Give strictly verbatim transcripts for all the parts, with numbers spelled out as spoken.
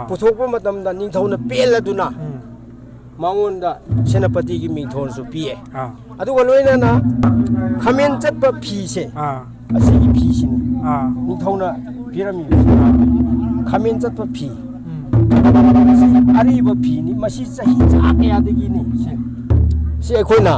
ꯄꯨꯊꯣꯛꯄ ꯃꯇꯝꯗ ꯅꯤꯡꯊꯧꯅ ꯄꯦꯜꯂꯗꯨꯅ ꯎꯝ ꯃꯉꯣꯟꯗ ꯁꯦꯅꯥꯄꯇꯤꯒꯤ ꯃꯤꯡꯊꯣꯜꯁꯨ ꯄꯤꯌꯦ꯫ ꯑꯥ ꯑꯗꯨꯒ ꯂꯣꯏꯅꯅ ꯈꯥꯃꯦꯟ ꯆꯠꯄ ꯐꯤꯁꯦ ꯑꯥ ꯑꯁꯤꯒꯤ ꯐꯤꯁꯤꯅꯤ ꯑꯥ ꯅꯤꯡꯊꯧꯅ ꯄꯤꯔꯝꯃꯤꯕ ꯈꯥꯃꯦꯟ ꯆꯠꯄ ꯐꯤ꯫ ꯎꯝ ꯃꯁꯤ ꯑꯔꯤꯕ ꯐꯤꯅꯤ꯫ ꯃꯁꯤ ꯆꯍꯤ ꯆꯥ ꯀꯌꯥꯗꯒꯤꯅꯤ꯫ ꯁꯤ ꯁꯤ ꯑꯩꯈꯣꯏꯅ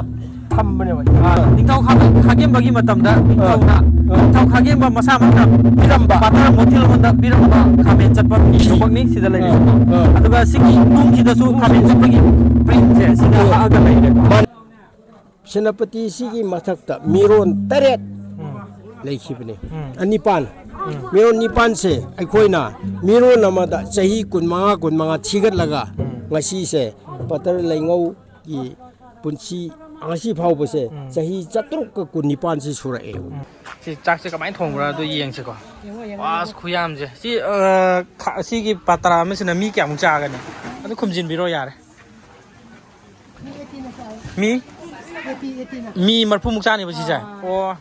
ꯊꯝꯕꯅꯦꯕ꯫ ꯑꯥ, ꯅꯤꯡꯊꯧ ꯈꯥ- ꯈꯥꯒꯦꯝꯕꯒꯤ ꯃꯇꯝꯗ ꯅꯤꯡꯊꯧꯅ ꯑꯥ꯫ ꯅꯤꯡꯊꯧ ꯈꯥꯒꯦꯝꯕ ꯃꯁꯥꯃꯛꯅ ꯄꯤꯔꯝꯕ꯫ ꯄꯥꯇꯔ ꯃꯣꯊꯤꯜꯉꯣꯟꯗ ꯄꯤꯔꯝꯕ ꯈꯥꯃꯦꯟ ꯆꯠꯄ ꯐꯤ ꯈꯨꯕꯛꯅꯤ ꯁꯤꯗ ꯂꯩꯔꯤꯁꯦ꯫ ꯑꯥ꯫ ꯑꯗꯨꯒ ꯁꯤꯒꯤ ꯇꯨꯡꯁꯤꯗꯁꯨ ꯈꯥꯃꯦꯟ ꯆꯠꯄꯒꯤ ꯄ꯭ꯔꯤꯟꯁꯦ ꯁꯤꯗ ꯍꯛꯑꯒ ꯂꯩꯔꯦꯀꯣ꯫ ꯁꯦꯅꯥꯄꯇꯤ ꯁꯤꯒꯤ ꯃꯊꯛꯇ ꯃꯤꯔꯣꯟ ꯇꯔꯦꯠ ꯎꯝ꯫ ꯂꯩꯈꯤꯕꯅꯤ꯫ ꯎꯝ꯫ ꯑ, ꯅꯤꯄꯥꯟ꯫ ꯃꯤꯔꯣꯟ ꯅꯤꯄꯥꯟꯁꯦ ꯑꯩꯈꯣꯏꯅ ꯃꯤꯔꯣꯟ ꯑꯃꯗ ꯆꯍꯤ ꯀꯨꯟꯃꯉꯥ ꯀꯨꯟꯃꯉꯥ ꯊꯤꯒꯠꯂꯒ ꯉꯁꯤꯁꯦ ꯄꯇꯔ ꯂꯩꯉꯧꯒꯤ ꯄꯨꯟꯁꯤ ꯉꯁꯤ ꯐꯥꯎꯕꯁꯦ ꯆꯍꯤ ꯆꯥꯇ꯭ꯔꯨꯛꯀ ꯀꯨꯟꯅꯤꯄꯥꯟꯁꯤ ꯁꯨꯔꯛꯑꯦ꯫ ꯁꯤ ꯆꯥꯛꯁꯦ ꯀꯃꯥꯏꯅ ꯊꯣꯡꯕ꯭ꯔꯥ ꯑꯗꯨ ꯌꯦꯡꯁꯤꯀꯣ꯫ ꯑꯁ, ꯈꯨꯌꯥꯝꯁꯦ꯫ ꯁꯤ, ꯑ, ꯈꯥ- ꯁꯤꯒꯤ ꯄꯥꯇ꯭ꯔꯥ ꯑꯃꯁꯤꯅ ꯃꯤ ꯀꯌꯥꯃꯨꯛ ꯆꯥꯒꯅꯤ? ꯑꯗꯨ ꯈꯨꯝꯖꯤꯟꯕꯤꯔꯣ ꯌꯥꯔꯦ꯫ ꯃꯤ? ꯃꯤ ꯃꯔꯐꯨꯃꯨꯛ ꯆꯥꯅꯦꯕ ꯁꯤꯁꯦ? ꯑꯣ꯫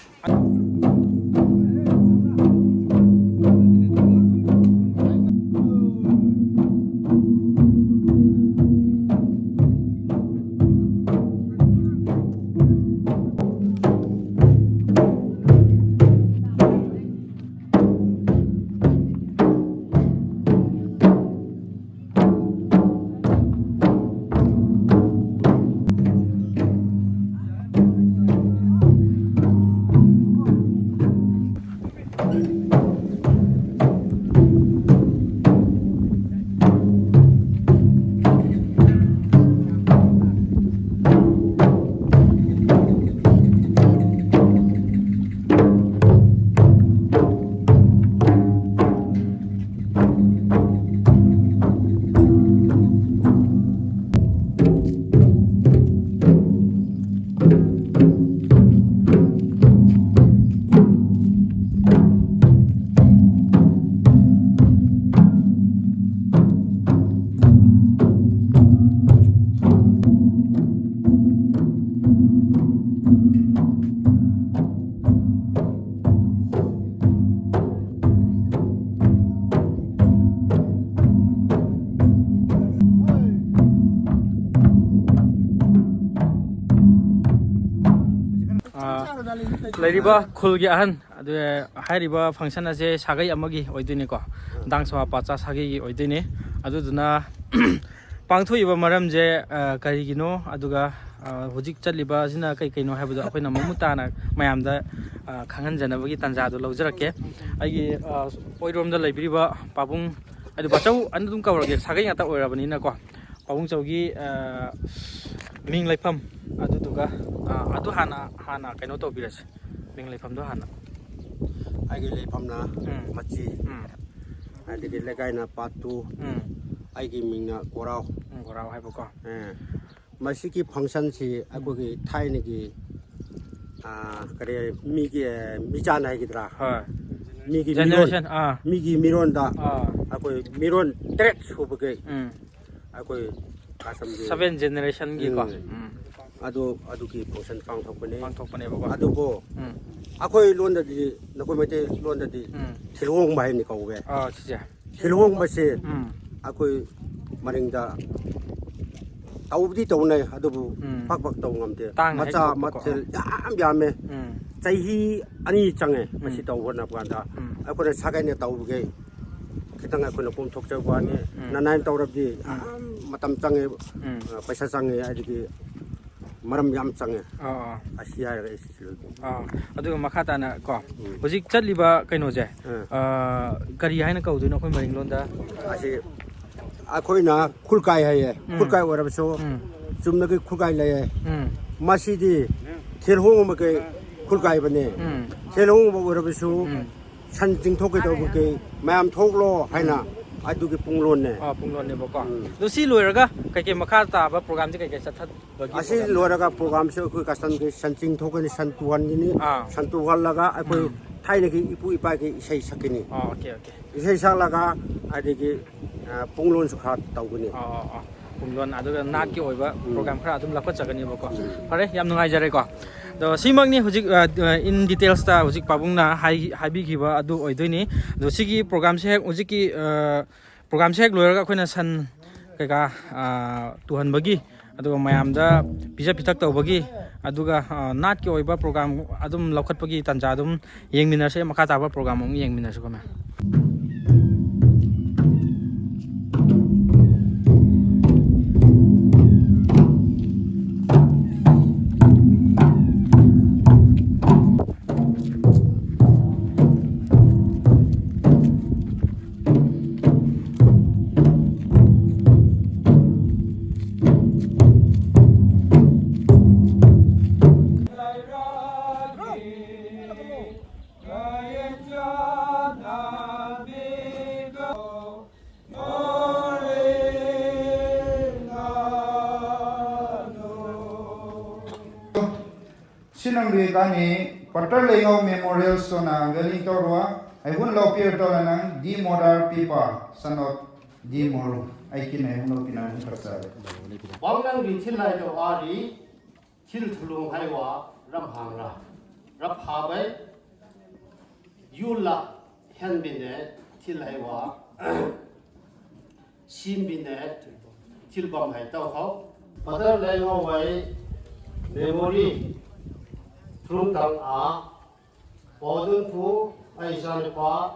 ꯂꯩꯔꯤꯕ ꯈꯨꯜꯒꯤ ꯑꯍꯟ ꯑꯗꯨ, ꯍꯥꯏꯔꯤꯕ function ꯑꯁꯦ ꯁꯥꯒꯩ ꯑꯃꯒꯤ ꯑꯣꯏꯗꯣꯏꯅꯤꯀꯣ, ꯗꯥꯡꯁꯋꯥ ꯄꯥꯆꯥ ꯁꯥꯒꯩꯒꯤ ꯑꯣꯏꯗꯣꯏꯅꯤ꯫ ꯑꯗꯨꯗꯨꯅ ꯄꯥꯡꯊꯣꯛꯏꯕ ꯃꯔꯝꯁꯦ ꯑ, ꯀꯔꯤꯒꯤꯅꯣ, ꯑꯗꯨꯒ ꯑ, ꯍꯧꯖꯤꯛ ꯆꯠꯂꯤꯕ ꯑꯁꯤꯅ ꯀꯩ ꯀꯩꯅꯣ ꯍꯥꯏꯕꯗꯣ ꯑꯩꯈꯣꯏꯅ ꯃꯃꯨꯠ ꯇꯥꯅ ꯃꯌꯥꯝꯗ ꯑ, ꯈꯪꯍꯟꯖꯅꯕꯒꯤ ꯇꯥꯟꯖꯥꯗꯣ ꯂꯧꯖꯔꯛꯀꯦ꯫ ꯑꯩꯒꯤ ꯑ, ꯑꯣꯏꯔꯣꯝꯗ ꯂꯩꯕꯤꯔꯤꯕ ꯄꯥꯕꯨꯡ, ꯑꯗꯨ ꯕꯥꯆꯧ ꯑꯅ ꯑꯗꯨꯝ ꯀꯧꯔꯒꯦ, ꯁꯥꯒꯩ ꯉꯥꯛꯇ ꯑꯣꯏꯔꯕꯅꯤꯅꯀꯣ꯫ ꯄꯥꯕꯨꯡ ꯆꯧꯒꯤ ꯑ, ꯃꯤꯡ ꯂꯩꯐꯝ, ꯑꯗꯨꯗꯨꯒ ꯑ, ꯑꯗꯨ ꯍꯥꯟꯅ ꯍꯥꯟꯅ ꯀꯩꯅꯣ ꯇꯧꯕꯤꯔꯁꯦ, ꯃꯤꯡ ꯂꯩꯐꯝꯗꯣ ꯍꯥꯟꯅ꯫ ꯑꯩꯒꯤ ꯂꯩꯐꯝꯅ ꯎꯝ꯫ ꯃꯆꯤ, ꯎꯝ ꯑꯗꯒꯤ ꯂꯩꯀꯥꯏꯅ ꯄꯥꯠꯇꯨ, ꯎꯝ ꯑꯩꯒꯤ ꯃꯤꯡꯅ ꯀꯣꯔꯥꯎ꯫ ꯎꯝ ꯒꯣꯔꯥꯎ ꯍꯥꯏꯕꯀꯣ꯫ ꯑꯦ, ꯃꯁꯤꯒꯤ functionꯁꯤ ꯑꯩꯈꯣꯏꯒꯤ ꯊꯥꯏꯅꯒꯤ ꯑ, ꯀꯔꯤ ꯃꯤꯒꯤ ꯑ, ꯃꯤꯆꯥꯟ ꯍꯥꯏꯒꯗ꯭ꯔꯥ, ꯍꯣꯏ꯫ ꯃꯤꯒꯤ Generation, ꯃꯤꯔꯣꯟ, ꯑꯥ꯫ ꯃꯤꯒꯤ ꯃꯤꯔꯣꯟꯗ ꯑꯥ꯫ ꯑꯩꯈꯣꯏ ꯃꯤꯔꯣꯟ ꯇꯔꯦꯠ ꯁꯨꯕꯒꯤ ꯎꯝ꯫ ꯑꯩꯈꯣꯏ ꯀꯁꯇꯝꯒꯤ Seven generationꯒꯤꯀꯣ꯫ ꯎꯝ꯫ ꯎꯝ꯫ ꯑꯗꯨ ꯑꯗꯨꯒꯤ function ꯄꯥꯡꯊꯣꯛꯄꯅꯦ꯫ ꯄꯥꯡꯊꯣꯛꯄꯅꯦꯕꯀꯣ꯫ ꯑꯗꯨꯕꯨ ꯎꯝ꯫ ꯑꯩꯈꯣꯏ ꯂꯣꯟꯗꯗꯤ, ꯅꯈꯣꯏ ꯃꯩꯇꯩ ꯂꯣꯟꯗꯗꯤ ꯎꯝ꯫ ꯊꯤꯜꯍꯣꯡꯕ ꯍꯥꯏꯅ ꯀꯧꯋꯦ꯫ ꯑꯥ, ꯁꯤꯁꯦ꯫ ꯊꯤꯜꯍꯣꯡꯕꯁꯦ ꯎꯝ꯫ ꯑꯩꯈꯣꯏ ꯃꯔꯤꯡꯗ ꯇꯧꯕꯗꯤ ꯇꯧꯅꯩ, ꯑꯗꯨꯕꯨ ꯎꯝ꯫ ꯄꯥꯛ ꯄꯥꯛ ꯇꯧ ꯉꯝꯗꯦ꯫ ꯇꯥꯡꯅ ꯍꯦꯛ ꯃꯆꯥ ꯊꯣꯛꯄꯀꯣ꯫ ꯃꯊꯦꯜ ꯌꯥꯝ ꯌꯥꯝꯃꯦ꯫ ꯎꯝ꯫ ꯆꯍꯤ ꯑꯅꯤ ꯆꯪꯉꯦ ꯃꯁꯤ ꯎꯝ꯫ ꯇꯧꯕ ꯍꯣꯠꯅꯕ ꯀꯥꯟꯗ꯫ ꯎꯝ꯫ ꯑꯩꯈꯣꯏꯅ ꯁꯥꯒꯩꯅ ꯇꯧꯕꯒꯤ ꯈꯤꯇꯪ ꯑꯩꯈꯣꯏꯅ ꯀꯣꯝꯊꯣꯛꯆꯕ ꯋꯥꯅꯤ꯫ ꯎꯝ꯫ ꯅꯅꯥꯏꯅ ꯇꯧꯔꯕꯗꯤ ꯌꯥꯝ ꯃꯇꯝ ꯆꯪꯉꯦ, ꯎꯝ꯫ ꯄꯩꯁꯥ ꯆꯪꯉꯦ, ꯑꯗꯒꯤ ꯃꯔꯝ ꯌꯥꯝ ꯆꯪꯉꯦ꯫ ꯑꯥ, ꯑꯥ꯫ ꯑꯁꯤ ꯍꯥꯏꯔꯒ ꯑꯩ ꯁꯤꯁꯨ ꯂꯣꯏ꯫ ꯑꯥ, ꯑꯗꯨꯒ ꯃꯈꯥ ꯇꯥꯅ ꯀꯣ, ꯎꯝ꯫ ꯍꯧꯖꯤꯛ ꯆꯠꯂꯤꯕ ꯀꯩꯅꯣꯁꯦ, ꯎꯝ꯫ ꯑꯥ, ꯀꯔꯤ ꯍꯥꯏꯅ ꯀꯧꯗꯣꯏꯅꯣ ꯑꯩꯈꯣꯏ ꯃꯔꯤꯡꯂꯣꯟꯗ? ꯑꯁꯤ ꯑꯩꯈꯣꯏꯅ ꯈꯨꯜꯀꯥꯏ ꯍꯥꯏꯌꯦ꯫ ꯎꯝ꯫ ꯈꯨꯜꯀꯥꯏ ꯑꯣꯏꯔꯕꯁꯨ ꯎꯝ꯫ ꯆꯨꯝꯅꯒꯤ ꯈꯨꯜꯀꯥꯏ ꯂꯩꯌꯦ꯫ ꯎꯝ꯫ ꯃꯁꯤꯗꯤ ꯊꯦꯜꯍꯣꯡꯕꯒꯤ ꯈꯨꯜꯀꯥꯏꯕꯅꯦ꯫ ꯎꯝ꯫ ꯊꯦꯜꯍꯣꯡꯕ ꯑꯣꯏꯔꯕꯁꯨ ꯎꯝ꯫ ꯁꯟ ꯆꯤꯡꯊꯣꯛꯀꯗꯧꯕꯒꯤ ꯃꯌꯥꯝ ꯊꯣꯛꯂꯣ ꯍꯥꯏꯅ ꯑꯗꯨꯒꯤ ꯄꯨꯡꯂꯣꯟꯅꯦ꯫ ꯑꯥ, ꯄꯨꯡꯂꯣꯟꯅꯦꯕꯀꯣ꯫ ꯎꯝ꯫ ꯑꯗꯣ ꯁꯤ ꯂꯣꯏꯔꯒ ꯀꯩꯀꯩ ꯃꯈꯥ ꯇꯥꯕ programꯁꯦ ꯀꯩꯀꯩ ꯆꯠꯊꯕꯒꯤ ꯑꯁꯤ programꯅꯦ? ꯂꯣꯏꯔꯒ programꯁꯦ ꯑꯩꯈꯣꯏ customꯒꯤ ꯁꯟ ꯆꯤꯡꯊꯣꯛꯀꯅꯤ, ꯁꯟ ꯇꯨꯍꯟꯒꯅꯤ꯫ ꯑꯥ꯫ ꯁꯟ ꯇꯨꯍꯜꯂꯒ ꯑꯩꯈꯣꯏ ꯎꯝ꯫ ꯊꯥꯏꯅꯒꯤ ꯏꯄꯨ ꯏꯄꯥꯒꯤ ꯏꯁꯩ ꯁꯛꯀꯅꯤ꯫ ꯑꯥ, okay, okay꯫ ꯏꯁꯩ ꯁꯛꯂꯒ ꯑꯗꯒꯤ ꯑ, ꯄꯨꯡꯂꯣꯟꯁꯨ ꯈꯔ ꯇꯧꯒꯅꯤ꯫ ꯑꯥ, ꯑꯥ, ꯑꯥ꯫ ꯄꯨꯡꯂꯣꯟ, ꯑꯗꯨꯒ ꯅꯥꯠꯀꯤ ꯑꯣꯏꯕ ꯎꯝ꯫ program ꯈꯔ ꯑꯗꯨꯝ ꯂꯧꯈꯠꯆꯒꯅꯦꯕꯀꯣ꯫ ꯎꯝ꯫ ꯐꯔꯦ, ꯌꯥꯝ ꯅꯨꯡꯉꯥꯏꯖꯔꯦꯀꯣ꯫ ꯑꯗꯣ ꯁꯤꯃꯛꯅꯤ ꯍꯧꯖꯤꯛ, ꯑ, in detailsꯇ ꯍꯧꯖꯤꯛ ꯄꯥꯕꯨꯡꯅ ꯍꯥꯏ-, ꯍꯥꯏꯕꯤꯈꯤꯕ ꯑꯗꯨ ꯑꯣꯏꯗꯣꯏꯅꯤ꯫ ꯑꯗꯣ ꯁꯤꯒꯤ programꯁꯦ ꯍꯦꯛ ꯍꯧꯖꯤꯛꯀꯤ, ꯑ, programꯁꯦ ꯍꯦꯛ ꯂꯣꯏꯔꯒ ꯑꯩꯈꯣꯏꯅ ꯁꯟ ꯀꯩꯀꯥ, ꯑ, ꯇꯨꯍꯟꯕꯒꯤ ꯑꯗꯨꯒ ꯃꯌꯥꯝꯗ ꯄꯤꯖ ꯄꯤꯊꯛ ꯇꯧꯕꯒꯤ, ꯑꯗꯨꯒ, ꯑ, ꯅꯥꯠꯀꯤ ꯑꯣꯏꯕ program ꯑꯗꯨꯝ ꯂꯧꯈꯠꯄꯒꯤ ꯇꯥꯟꯖꯥ ꯑꯗꯨꯝ ꯌꯦꯡꯃꯤꯟꯅꯁꯦ꯫ ꯃꯈꯥ ꯇꯥꯕ program ꯑꯃꯨꯛ ꯌꯦꯡꯃꯤꯟꯅꯁꯤꯀꯣ, ꯃꯌꯥꯝ꯫ Sinang ri kani Patar Leingau Memorial Stone a unveiling torua, ai hun lo pir to nang D Modar Pipa, son of D Moru. Ai kin ai hun lo pina hun kasa. Bang nang ri thil lai to a ri, thil thulung hai wa, ram hang ra. Rap ha bai, yu la, hen bin ne, thil hai wa, sim bin ne, thil bam hai tau hau. Patar Leingau wai, memory, thulung tang a, Paudun pu, ai zan pa,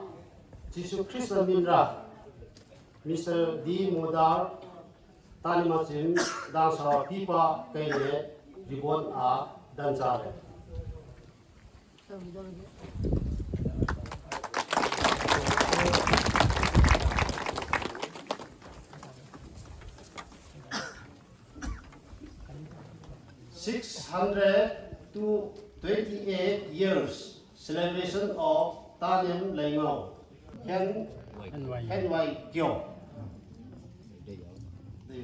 Jisu Krista min ra, Mister D Modar, Tani Machim, Dangsa Pipa, Kaine, Ribon a, Danzare. Six hundred to twenty-eight years celebration of Tanem Leingau. Hen, Hen Wai Kyo.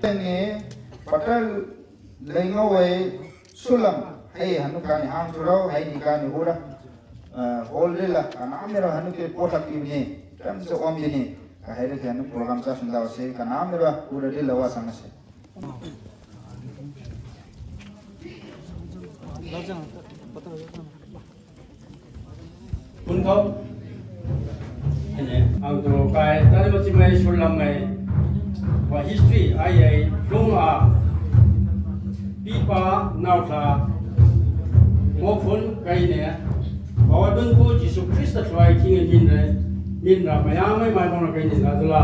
Ni Patar Leingau wai sulam, hai hanu kani hang surau, hai ni kani hura. Eh, hol rila, kanamira hanu ke potak ibni, tam se om bini, ka hai ke hanu program sa sunda se, kanamira hura rila wa sama se. Punto. Ene, ang tu kai, tadi macam mai sulam mai. Wa history, ai ai, lung a. ꯏꯄꯥ ꯅꯥꯎꯊꯥ ꯃꯣꯐꯨꯟ ꯀꯩꯅꯦ ꯄꯋꯥꯗꯨꯟꯕꯨ Jesus Christ ꯊ꯭ꯋꯥꯏ ꯊꯤꯡꯉ ꯃꯤꯟꯔꯦ꯫ ꯃꯤꯟꯔ ꯃꯌꯥꯝ ꯃꯩ ꯃꯥꯏ ꯄꯥꯎꯅ ꯀꯩꯅꯦ ꯂꯥꯗꯨꯂꯥ꯫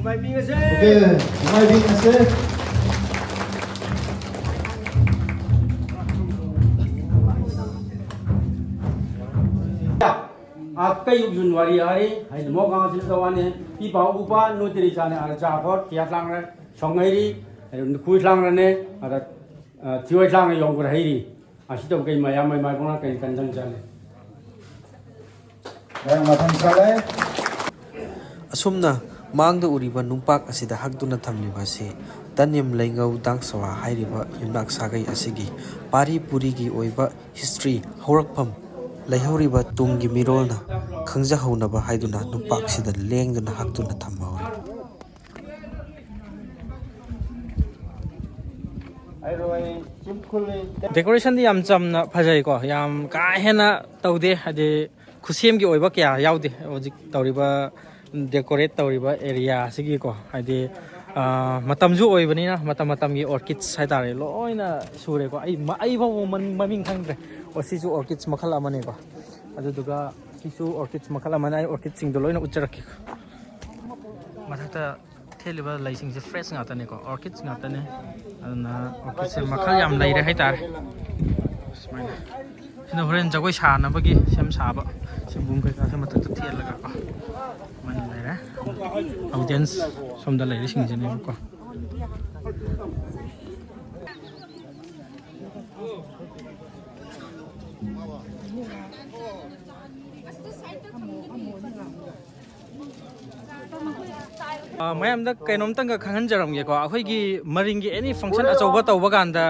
ꯃꯥꯏꯕꯤꯉꯁꯦ꯫ Okay, ꯃꯥꯏꯕꯤꯉꯁꯦ꯫ ꯑꯥ, ꯀꯩꯌꯨꯛ ꯌꯨꯟ ꯋꯥꯔꯤ ꯍꯥꯏꯔꯤ, ꯍꯥꯏꯗꯤ ꯃꯣ ꯀꯥꯡꯁꯤꯜ ꯇꯧꯋꯥꯅꯤ, ꯄꯤ ꯄꯥꯎ ꯎꯄꯥ, ꯅꯨꯇꯤꯔꯤ ꯆꯥꯅꯤ, ꯑꯥ, ꯆꯥ ꯈꯣꯠ, ꯇꯤꯌꯥ ꯂꯥꯡꯔꯦ, ꯁꯣꯡꯉꯩꯔꯤ, ꯍꯥꯏꯗꯤ ꯅꯨꯈꯨꯏ ꯂꯥꯡꯔꯅꯦ, ꯑꯗ, ꯑꯥ, ꯊꯤꯑꯣꯏ ꯂꯥꯡꯅ ꯌꯣꯡꯒꯨꯔ ꯍꯩꯔꯤ, ꯑꯁꯤ ꯇꯧ ꯀꯩ ꯃꯌꯥꯝ ꯃꯩ ꯃꯥꯏ ꯄꯣꯉꯥ ꯀꯩ ꯀꯟꯖꯪ ꯆꯥꯅꯤ꯫ ꯃꯌꯥꯝ ꯃꯊꯪ ꯆꯠꯂꯦ꯫ ꯑꯁꯨꯝꯅ ꯃꯥꯡꯗ ꯎꯔꯤꯕ ꯅꯨꯡꯄꯥꯛ ꯑꯁꯤꯗ ꯍꯛꯇꯨꯅ ꯊꯝꯂꯤꯕ ꯑꯁꯤ ꯇꯅꯤꯝ ꯂꯩꯉꯧ ꯗꯥꯡꯁꯋꯥ ꯍꯥꯏꯔꯤꯕ ꯌꯨꯝꯅꯥꯛ ꯁꯥꯒꯩ ꯑꯁꯤꯒꯤ ꯄꯥꯔꯤ ꯄꯨꯔꯤꯒꯤ ꯑꯣꯏꯕ ꯍꯤꯁꯇ꯭ꯔꯤ, ꯍꯧꯔꯛꯐꯝ, ꯂꯩꯍꯧꯔꯤꯕ ꯇꯨꯡꯒꯤ ꯃꯤꯔꯣꯜꯅ ꯈꯪꯖꯍꯧꯅꯕ ꯍꯥꯏꯗꯨꯅ ꯅꯨꯡꯄꯥꯛꯁꯤꯗ ꯂꯦꯡꯗꯨꯅ ꯍꯛꯇꯨꯅ ꯊꯝꯍꯧꯔꯤ꯫ ꯗꯦꯀꯣꯔꯦꯁꯟꯗꯤ ꯌꯥꯝ ꯆꯝꯅ ꯐꯖꯩꯀꯣ, ꯌꯥꯝ ꯀꯥ ꯍꯦꯟꯅ ꯇꯧꯗꯦ, ꯍꯥꯏꯗꯤ ꯈꯨꯠꯁꯦꯝꯒꯤ ꯑꯣꯏꯕ ꯀꯌꯥ ꯌꯥꯎꯗꯦ ꯍꯧꯖꯤꯛ ꯇꯧꯔꯤꯕ ꯗꯦꯀꯣꯔꯦꯠ ꯇꯧꯔꯤꯕ ꯑꯦꯔꯤꯌꯥ ꯑꯁꯤꯒꯤꯀꯣ, ꯍꯥꯏꯗꯤ, ꯑꯥ, ꯃꯇꯝꯁꯨ ꯑꯣꯏꯕꯅꯤꯅ ꯃꯇꯝ ꯃꯇꯝꯒꯤ ꯑꯣꯔꯀꯤꯗꯁ ꯍꯥꯏꯇꯥꯔꯦ ꯂꯣꯏꯅ ꯁꯨꯔꯦꯀꯣ꯫ ꯑꯩ ꯃ-, ꯑꯩ ꯐꯥꯎꯕ ꯃꯟ-, ꯃꯃꯤꯡ ꯈꯪꯗ꯭ꯔꯦ꯫ ꯑꯣ, ꯁꯤꯁꯨ ꯑꯣꯔꯀꯤꯗꯁ ꯃꯈꯜ ꯑꯃꯅꯦꯀꯣ꯫ ꯑꯗꯨꯗꯨꯒ ꯁꯤꯁꯨ ꯑꯣꯔꯀꯤꯗꯁ ꯃꯈꯜ ꯑꯃꯅꯦ꯫ ꯑꯩ ꯑꯣꯔꯀꯤꯗꯁꯤꯡꯗꯣ ꯂꯣꯏꯅ ꯎꯠꯆꯔꯛꯀꯦ꯫ ꯃꯊꯛꯇ ꯊꯦꯠꯂꯤꯕ ꯂꯩꯁꯤꯡꯁꯦ ꯐ꯭ꯔꯦꯁ ꯉꯥꯛꯇꯅꯦꯀꯣ, ꯑꯣꯔꯀꯤꯗꯁ ꯉꯥꯛꯇꯅꯦ꯫ ꯑꯗꯨꯅ ꯑꯣꯔꯀꯤꯗꯁꯦ ꯃꯈꯜ ꯌꯥꯝ ꯂꯩꯔꯦ ꯍꯥꯏꯇꯥꯔꯦ꯫ ꯁꯨꯃꯥꯏꯅ꯫ ꯁꯤꯅ ꯍꯣꯔꯦꯟ ꯖꯒꯣꯏ ꯁꯥꯅꯕꯒꯤ ꯁꯦꯝ ꯁꯥꯕ ꯁꯦꯝꯕꯨꯝ ꯀꯩꯀꯥꯁꯦ ꯃꯊꯛꯇ ꯊꯦꯠꯂꯒꯀꯣ꯫ ꯑꯗꯨꯃꯥꯏꯅ ꯂꯩꯔꯦ꯫ ꯑꯣꯗꯤꯌꯦꯟꯁ ꯁꯣꯝꯗ ꯂꯩꯔꯤꯁꯤꯡꯁꯤꯅꯦꯕꯀꯣ꯫ ꯑ, ꯃꯌꯥꯝꯗ ꯀꯩꯅꯣꯝꯇꯪꯒ ꯈꯪꯍꯟꯖꯔꯝꯒꯦꯀꯣ, ꯑꯩꯈꯣꯏꯒꯤ ꯃꯔꯤꯡꯒꯤ ꯑꯦꯅꯤ ꯐꯪꯁꯟ ꯑꯆꯧꯕ ꯇꯧꯕ ꯀꯥꯟꯗ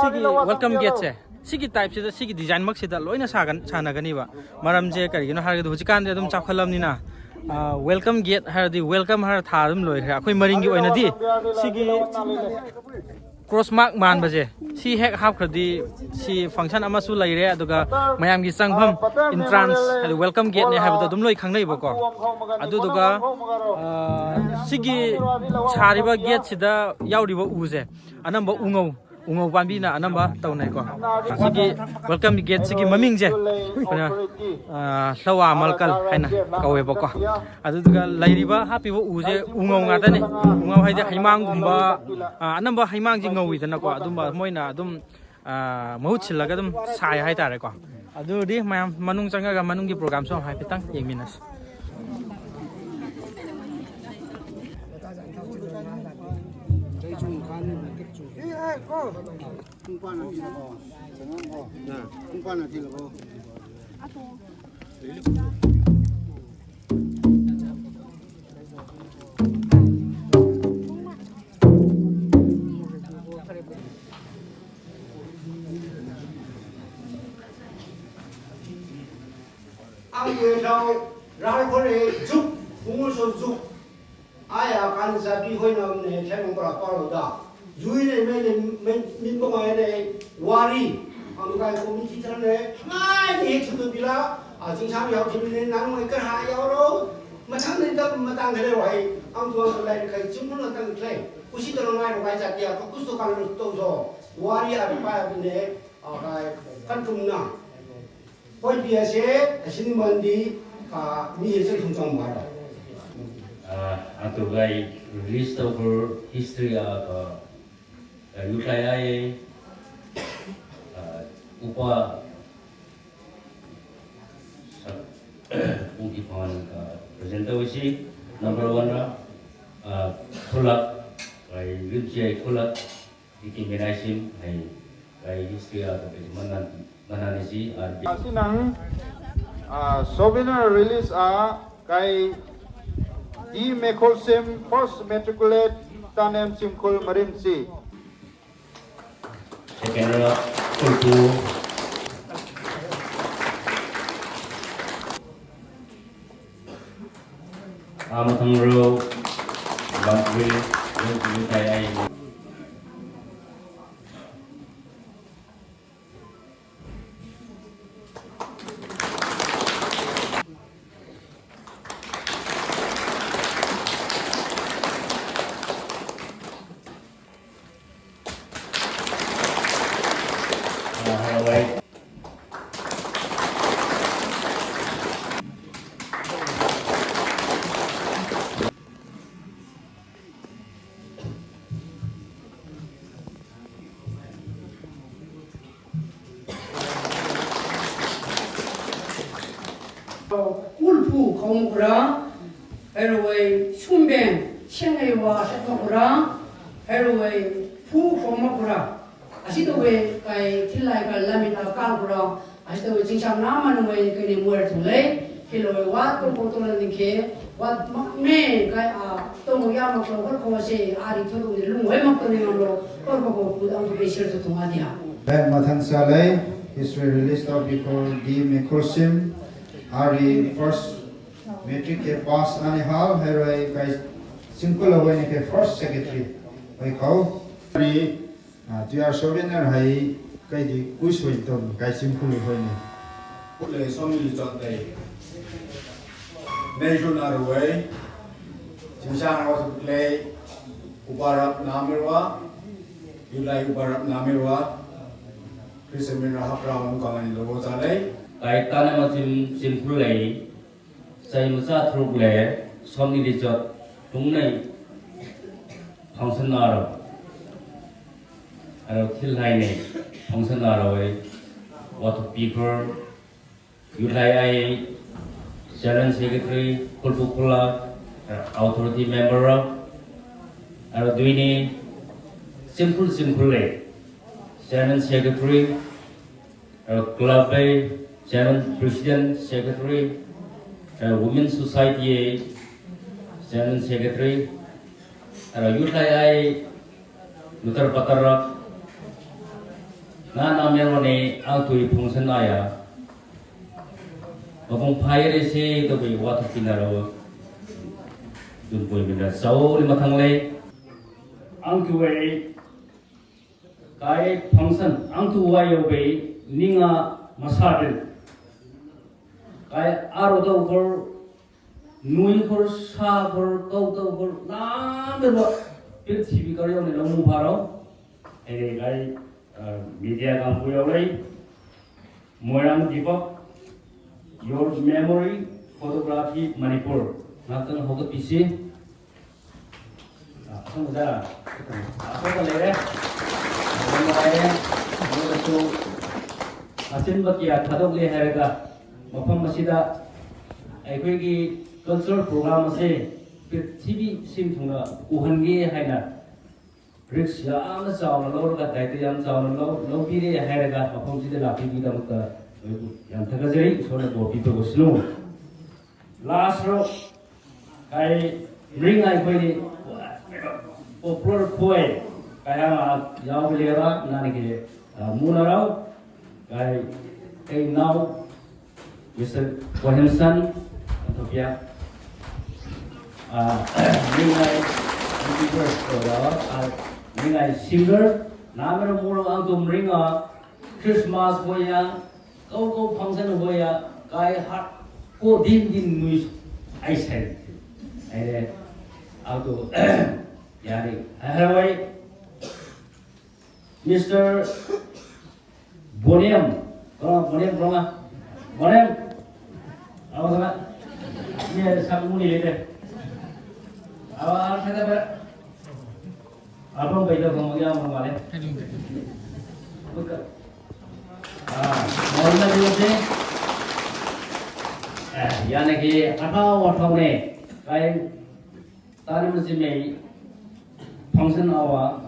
ꯁꯤꯒꯤ ꯋꯦꯜꯀꯝ ꯒꯦꯠꯁꯦ, ꯁꯤꯒꯤ ꯇꯥꯏꯞꯁꯤꯗ, ꯁꯤꯒꯤ ꯗꯤꯖꯥꯏꯟꯃꯛꯁꯤꯗ ꯂꯣꯏꯅ ꯁꯥꯒꯟ-, ꯁꯥꯟꯅꯒꯅꯤꯕ꯫ ꯃꯔꯝꯁꯦ ꯀꯔꯤꯒꯤꯅꯣ ꯍꯥꯏꯔꯒꯗꯤ ꯍꯧꯖꯤꯛꯀꯥꯟꯗꯤ ꯑꯗꯨꯝ ꯆꯥꯎꯈꯠꯂꯕꯅꯤꯅ, ꯑ, ꯋꯦꯜꯀꯝ ꯒꯦꯠ ꯍꯥꯏꯔꯗꯤ ꯋꯦꯜꯀꯝ ꯍꯥꯏꯔ ꯊꯥ ꯑꯗꯨꯝ ꯂꯣꯏꯈ꯭ꯔꯦ꯫ ꯑꯩꯈꯣꯏ ꯃꯔꯤꯡꯒꯤ ꯑꯣꯏꯅꯗꯤ ꯁꯤꯒꯤ ꯀ꯭ꯔꯣꯁ ꯃꯥꯔꯛ ꯃꯥꯟꯕꯁꯦ ꯁꯤ ꯍꯦꯛ ꯍꯥꯞꯈ꯭ꯔꯗꯤ ꯁꯤ ꯐꯪꯁꯟ ꯑꯃꯁꯨ ꯂꯩꯔꯦ, ꯑꯗꯨꯒ ꯃꯌꯥꯝꯒꯤ ꯆꯪꯐꯝ, ꯏꯟꯇ꯭ꯔꯥꯟꯁ, ꯍꯥꯏꯗꯤ ꯋꯦꯜꯀꯝ ꯒꯦꯠꯅꯦ ꯍꯥꯏꯕꯗꯣ ꯑꯗꯨꯝ ꯂꯣꯏ ꯈꯪꯅꯩꯕꯀꯣ꯫ ꯑꯗꯨꯗꯨꯒ ꯑ, ꯁꯤꯒꯤ ꯁꯥꯔꯤꯕ ꯒꯦꯠꯁꯤꯗ ꯌꯥꯎꯔꯤꯕ ꯎꯁꯦ ꯑꯅꯝꯕ ꯎꯉꯧ, ꯎꯉꯧ ꯄꯥꯝꯕꯤꯅ ꯑꯅꯝꯕ ꯇꯧꯅꯩꯀꯣ꯫ ꯁꯤꯒꯤ ꯋꯦꯜꯀꯝ ꯒꯦꯠꯁꯤꯒꯤ ꯃꯃꯤꯡꯁꯦ ꯑꯩꯈꯣꯏꯅ ꯑ, ꯁꯋꯥ ꯃꯜꯀꯜ ꯍꯥꯏꯅ ꯀꯧꯋꯦꯕꯀꯣ꯫ ꯑꯗꯨꯗꯨꯒ ꯂꯩꯔꯤꯕ ꯍꯥꯞꯄꯤꯕ ꯎꯁꯦ ꯎꯉꯧ ꯉꯥꯛꯇꯅꯦ꯫ ꯎꯉꯧ ꯍꯥꯏꯗꯤ ꯍꯩꯃꯥꯡꯒꯨꯝꯕ, ꯑ, ꯑꯅꯝꯕ ꯍꯩꯃꯥꯡꯁꯦ ꯉꯧꯋꯤꯗꯅꯀꯣ, ꯑꯗꯨꯝꯕ ꯃꯣꯏꯅ ꯑꯗꯨꯝ, ꯑ, ꯃꯍꯨꯠ ꯁꯤꯜꯂꯒ ꯑꯗꯨꯝ ꯁꯥꯏ ꯍꯥꯏꯇꯥꯔꯦꯀꯣ꯫ ꯑꯗꯨꯗꯤ ꯃꯌꯥꯝ ꯃꯅꯨꯡ ꯆꯪꯉꯒ ꯃꯅꯨꯡꯒꯤ ꯄ꯭ꯔꯣꯒ꯭ꯔꯥꯝꯁꯨ ꯍꯥꯏꯐꯦꯠꯇꯪ ꯌꯦꯡꯃꯤꯟꯅꯁꯤ꯫ Ang yun daw, rahay ko rin, juk, bungo so juk. Aya kan zabi hoi na ne thai mong pra pa lo da. Yui ne me ne me min bong ai ne wari. Ang kai ko mi ti than ne ngai ne he chu bi la. A jing chang yao ti ne nang mai ka ha yao lo. Ma chang ne da ma tang le wai. Ang tuang lai kai chung ko na tang klai. Ku si to ngai ro kai za tia ko ku so kan lo to so. Wari a pa ne a kai kan kum na. Hoi pi ase, asin mandi, ka mi ase thum chang mara. Ah, atu gai release tau ko history a ka, ka yukai ai, ah, upa sa, uki pan ka present tau si number one ra, ah, Khulak, kai rim si ai Khulak, Iki menai sim hai kai history a to ke manan manan isi ar bi. Asinang, ah, souvenir release a kai D Mekhol sim first matriculate Tanem Simkhul Marim si. Second ra Kulpu. Amathang ro bantri ro kai ai. Kulpu khong kura, herwe shumbeng, shengai wa shatma kura, herwe pu khong ma kura. Asitawai kai thilai kai lamita kal kura. Asitawai chingchang na manwai kai ne muar thulai. Hilawai wat ko ko tola ningke. Wat mak me kai a tomo ya mak ko ko se ari thodo ne lungwai mak to ne ngam lo. Ko ko ko put ang to ke share to thung adia. Back matang salai, history release to before di me kursim. Ari first matric ke pass ani hal, herwe kai simple awai ne ke first secretary. Wai kau. Ari Ah, tu ya souvenir hai kai di kui soi to kai simple hoi ni. Pule som li chot dai. Nei ju na ruai. Jimsa na wa le. Ubarap namirwa. Yulai ubarap namirwa. Krisemin ra hapra hong kamani lo cha lei. Kai tana ma sim simple lei. Sai macha thruk le som ni di chot tung nei function na ro. Aro thil hai nei function na ro e. What to people. Youth hai ai general secretary, kulpu kula, authority member ro. Aro duini simple simple le general secretary, uh, club ai chairman, president, secretary, uh, women society ai chairman, secretary, uh, youth ai ai nutar patar rak na na mero ne ang tui function aya. Mapung phai re se to bai wa thuk pina ro dun poi mina sau ni mathang le ang tui Kai function ang tu wai yo bei ninga masaden. Kai aro to kor nui kor sa kor kau to kor na be wa prithibi kar yo ne lo mu pharo. Ere kai media ꯀꯥꯡꯕꯨ ꯌꯥꯎꯔꯛꯏ꯫ ꯃꯣꯏꯔꯥꯡ Deepak, Your Memory Photography Manipur, ꯉꯥꯛꯇꯪ ꯍꯧꯒꯠꯄꯤꯁꯤ꯫ ꯑꯁꯣꯝꯗ ꯑꯇꯣꯞꯄ ꯂꯩꯔꯦ꯫ ꯌꯥꯝ ꯅꯨꯡꯉꯥꯏꯔꯦ꯫ ꯑꯗꯨꯒꯁꯨ ꯑꯆꯤꯟꯕ ꯀꯌꯥ ꯊꯥꯗꯣꯛꯂꯦ ꯍꯥꯏꯔꯒ ꯃꯐꯝ ꯑꯁꯤꯗ ꯑꯩꯈꯣꯏꯒꯤ ꯀꯜꯆꯔ ꯄ꯭ꯔꯣꯒ꯭ꯔꯥꯝ ꯑꯁꯦ ꯄ꯭ꯔꯤꯊꯤꯕꯤ ꯁꯤꯟ ꯊꯨꯡꯅ ꯎꯍꯟꯒꯦ ꯍꯥꯏꯅ ꯔꯤꯛꯁ ꯌꯥꯝꯅ ꯆꯥꯎꯅ ꯂꯧꯔꯒ, ꯗꯥꯏꯇ ꯌꯥꯝ ꯆꯥꯎꯅ ꯂꯧ-, ꯂꯧꯕꯤꯔꯦ ꯍꯥꯏꯔꯒ ꯃꯐꯝꯁꯤꯗ ꯂꯥꯛꯄꯤꯕꯒꯤꯗꯃꯛꯇ ꯌꯥꯝ ꯊꯥꯒꯠꯆꯔꯤ꯫ ꯏꯁꯣꯔꯅ ꯕꯣꯔ ꯄꯤꯕ ꯑꯣꯏꯁꯅꯨ꯫ ꯂꯥꯁ ꯔꯣ, ꯑꯩ ꯃꯔꯤꯡ ꯑꯩꯈꯣꯏꯒꯤ ꯄꯣꯄꯨꯂꯔ ꯄꯣꯏ ꯀꯌꯥ ꯑꯃ ꯌꯥꯎꯕ ꯂꯩꯔ ꯅꯥꯅꯤꯒꯤ, ꯑ, ꯃꯨꯅꯔꯥꯎ, ꯑꯩ, ꯑꯩ ꯅꯥꯎ, Mister Williamson, Anthopia, uh, Mingai YouTubers, uh, uh, Mingai singer, namero muro ang tumringa, Christmas boya, kau kau function boya, kai hat ko din din news, I said. Eh, auto, yari, I have a Mister Boniam, ꯀꯅꯥ ꯕꯣꯅꯤꯌꯝ, ꯀꯅꯥ? ꯕꯣꯅꯤꯌꯝ? ꯑꯥ, ꯀꯅꯥ? ꯃꯤ ꯁꯛ ꯃꯨꯅꯤ ꯂꯩꯇꯦ꯫ ꯑꯥ, ꯑꯥ, ꯈꯥꯏꯗ ꯕꯔ꯫ ꯑꯥ, bomb ꯕꯩꯗ bomb ꯌꯥꯝ ꯃꯥꯜꯂꯦ꯫ ꯃꯨꯠꯀ꯫ ꯑꯥ, ꯃꯣꯜꯅ ꯂꯩꯇꯦ꯫ ꯑꯦ, ꯌꯥꯅꯤ ꯀꯤ ꯑꯊꯥꯎ ꯑꯊꯥꯎꯅꯦ꯫ ꯀꯥꯏ ꯇꯥꯅꯤꯃ ꯆꯤꯃꯩ ꯐꯪꯁꯟ ꯑꯋꯥ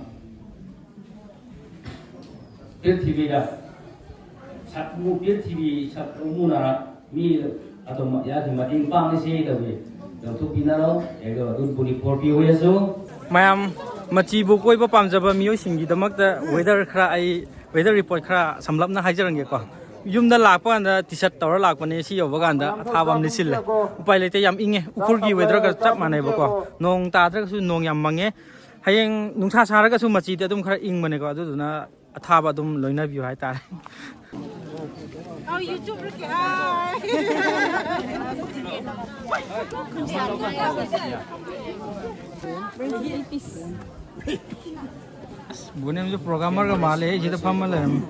ꯄ꯭ꯔꯤꯊꯤꯕꯤꯗ ꯁꯛꯃꯨ ꯄ꯭ꯔꯤꯊꯤꯕꯤ ꯁꯛꯃꯨꯅ ꯃꯤ ꯑꯗꯨꯝ ꯌꯥꯈꯤ ꯃꯇꯦꯡ ꯄꯥꯡꯉꯁꯤ ꯇꯧꯏ꯫ ꯂꯧꯊꯣꯛꯄꯤꯅꯔꯣ꯫ ꯑꯗꯣ ꯑꯗꯨꯝ ꯄꯨꯂꯤ ꯐꯣꯔ ꯄꯤ ꯑꯣꯏꯔꯁꯨ꯫ ꯃꯌꯥꯝ ꯃꯆꯤꯕꯨ ꯀꯣꯏꯕ ꯄꯥꯝꯖꯕ ꯃꯤꯑꯣꯏꯁꯤꯡꯒꯤꯗꯃꯛꯇ ꯋꯦꯗꯔ ꯈꯔ ꯑꯩ ꯋꯦꯗꯔ ꯔꯤꯄꯣꯔꯠ ꯈꯔ ꯁꯝꯂꯞꯅ ꯍꯥꯏꯖꯔꯝꯒꯦꯀꯣ꯫ ꯌꯨꯝꯗ ꯂꯥꯛꯄ ꯀꯥꯟꯗ ꯇꯤ ꯁꯔꯠ ꯇꯧꯔ ꯂꯥꯛꯄꯅꯦ꯫ ꯁꯤ ꯌꯧꯕ ꯀꯥꯟꯗ ꯑꯊꯥꯕ ꯑꯃ ꯂꯤꯠꯁꯤꯜꯂꯦ꯫ ꯎꯄꯥꯏ ꯂꯩꯇꯦ, ꯌꯥꯝ ꯏꯪꯉꯦ꯫ ꯎꯈ꯭ꯔꯨꯜꯒꯤ ꯋꯦꯗꯔꯒ ꯆꯞ ꯃꯥꯟꯅꯩꯕꯀꯣ꯫ ꯅꯣꯡ ꯇꯥꯗ꯭ꯔꯒꯁꯨ ꯅꯣꯡ ꯌꯥꯝ ꯃꯪꯉꯦ꯫ ꯍꯌꯦꯡ ꯅꯨꯡꯁꯥ ꯁꯥꯔꯒꯁꯨ ꯃꯆꯤꯗꯤ ꯑꯗꯨꯝ ꯈꯔ ꯏꯪꯕꯅꯦꯀꯣ꯫ ꯑꯗꯨꯗꯨꯅ ꯑꯊꯥꯕ ꯑꯗꯨꯝ ꯂꯣꯏꯅꯕꯤꯌꯨ ꯍꯥꯏꯇꯥꯔꯦ꯫ ꯑꯧ, YouTube ꯔ ꯀꯌꯥ? ꯕꯣꯅꯦꯝꯁꯨ ꯄ꯭ꯔꯣꯒ꯭ꯔꯥꯃꯔꯒ ꯃꯥꯜꯂꯦ, ꯁꯤꯗ ꯐꯝꯃ ꯂꯩꯔꯝꯃꯤ꯫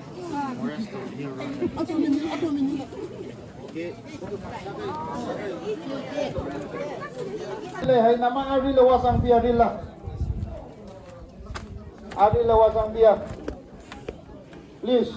ꯂꯩ ꯍꯥꯏ ꯅꯃꯥ ꯑꯥꯔꯕꯤ ꯂꯋꯥ ꯆꯪꯕꯤ ꯑꯥꯔꯕꯤ ꯂꯥ꯫ ꯑꯥꯔꯕꯤ ꯂꯋꯥ ꯆꯪꯕꯤ ꯌꯥ꯫ Please.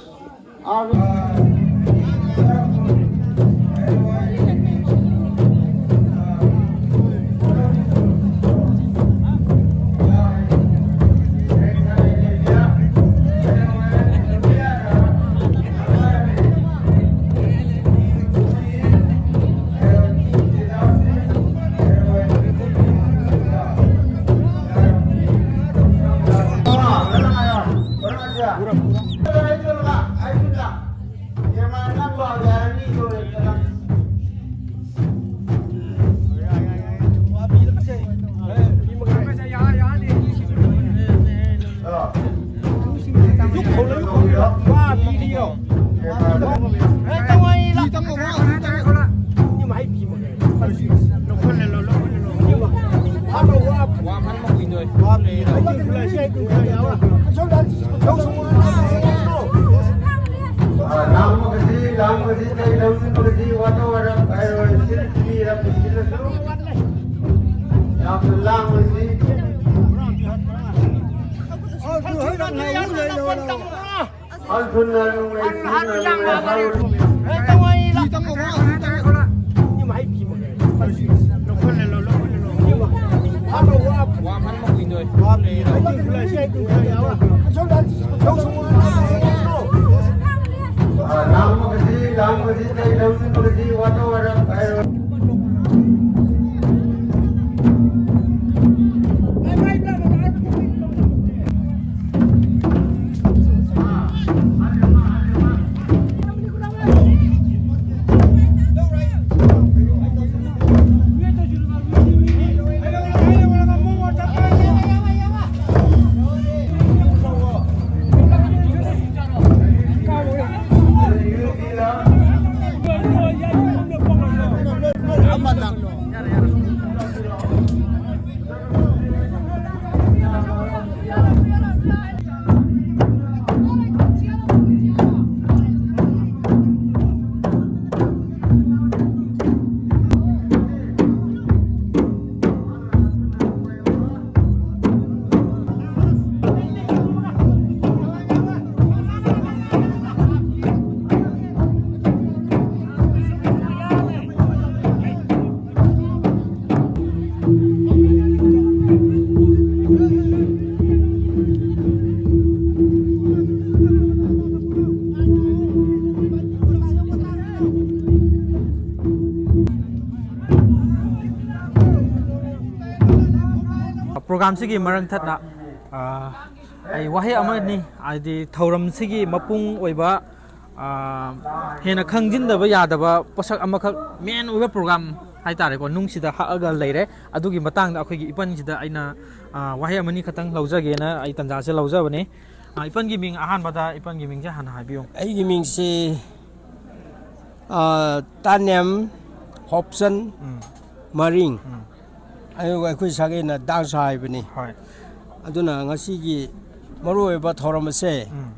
ꯂꯥꯡꯕꯒꯗꯤ, ꯂꯥꯡꯕꯒꯗꯤ, ꯀꯩ ꯂꯧꯅꯤꯡꯕꯒꯗꯤ ꯋꯥꯊꯣꯛ ꯋꯥꯔ ꯍꯥꯏꯔꯣꯏ, ꯁꯤꯜꯂꯁꯨ ꯌꯥꯝꯅ ꯂꯥꯡꯕꯁꯤ꯫ ꯍꯜ ꯊꯨꯅ ꯅꯨꯡꯂꯩ ꯊꯨꯅ ꯅꯨꯡꯂꯩ ꯍꯜ꯫ ꯂꯥꯡꯕꯒꯗꯤ, ꯂꯥꯡꯕꯒꯗꯤ, ꯀꯩ ꯂꯧꯅꯤꯡꯕꯒꯗꯤ ꯋꯥꯊꯣꯛ ꯋꯥꯔ ꯍꯥꯏꯔꯣ꯫ ꯄ꯭ꯔꯣꯒ꯭ꯔꯥꯝꯁꯤꯒꯤ ꯃꯔꯪ ꯊꯠꯅ, ꯑ, ꯑꯩ ꯋꯥꯍꯩ ꯑꯃꯅꯤ, ꯍꯥꯏꯗꯤ ꯊꯧꯔꯝꯁꯤꯒꯤ ꯃꯄꯨꯡ ꯑꯣꯏꯕ, ꯑ, ꯍꯦꯟꯅ ꯈꯪꯖꯤꯟꯗꯕ ꯌꯥꯗꯕ ꯄꯣꯠꯁꯛ ꯑꯃꯈꯛ, ꯃꯦꯟ ꯑꯣꯏꯕ ꯄ꯭ꯔꯣꯒ꯭ꯔꯥꯝ ꯍꯥꯏꯇꯥꯔꯦꯀꯣ, ꯅꯨꯡꯁꯤꯗ ꯍꯛꯑꯒ ꯂꯩꯔꯦ꯫ ꯑꯗꯨꯒꯤ ꯃꯇꯥꯡꯗ ꯑꯩꯈꯣꯏꯒꯤ ꯏꯄꯟꯁꯤꯗ ꯑꯩꯅ, ꯑ, ꯋꯥꯍꯩ ꯑꯃꯅꯤ ꯈꯛꯇꯪ ꯂꯧꯖꯒꯦꯅ ꯑꯩ ꯇꯥꯟꯖꯥꯁꯦ ꯂꯧꯖꯕꯅꯤ꯫ ꯑ, ꯏꯄꯟꯒꯤ ꯃꯤꯡ, ꯑꯍꯥꯟꯕꯗ ꯏꯄꯟꯒꯤ ꯃꯤꯡꯁꯦ ꯍꯥꯟꯅ ꯍꯥꯏꯕꯤꯌꯨ꯫ ꯑꯩꯒꯤ ꯃꯤꯡꯁꯤ, ꯑ, ꯇꯥꯅꯦꯝ ꯍꯣꯞꯁꯟ ꯎꯝ꯫ ꯃꯔꯤꯡ꯫ ꯎꯝ꯫ ꯑꯗꯨꯒ ꯑꯩꯈꯣꯏ ꯁꯥꯒꯩꯅ ꯗꯥꯡꯁꯥ ꯍꯥꯏꯕꯅꯤ꯫ ꯍꯣꯏ꯫ ꯑꯗꯨꯅ ꯉꯁꯤꯒꯤ ꯃꯔꯨꯑꯣꯏꯕ ꯊꯧꯔꯝ ꯑꯁꯦ ꯎꯝ꯫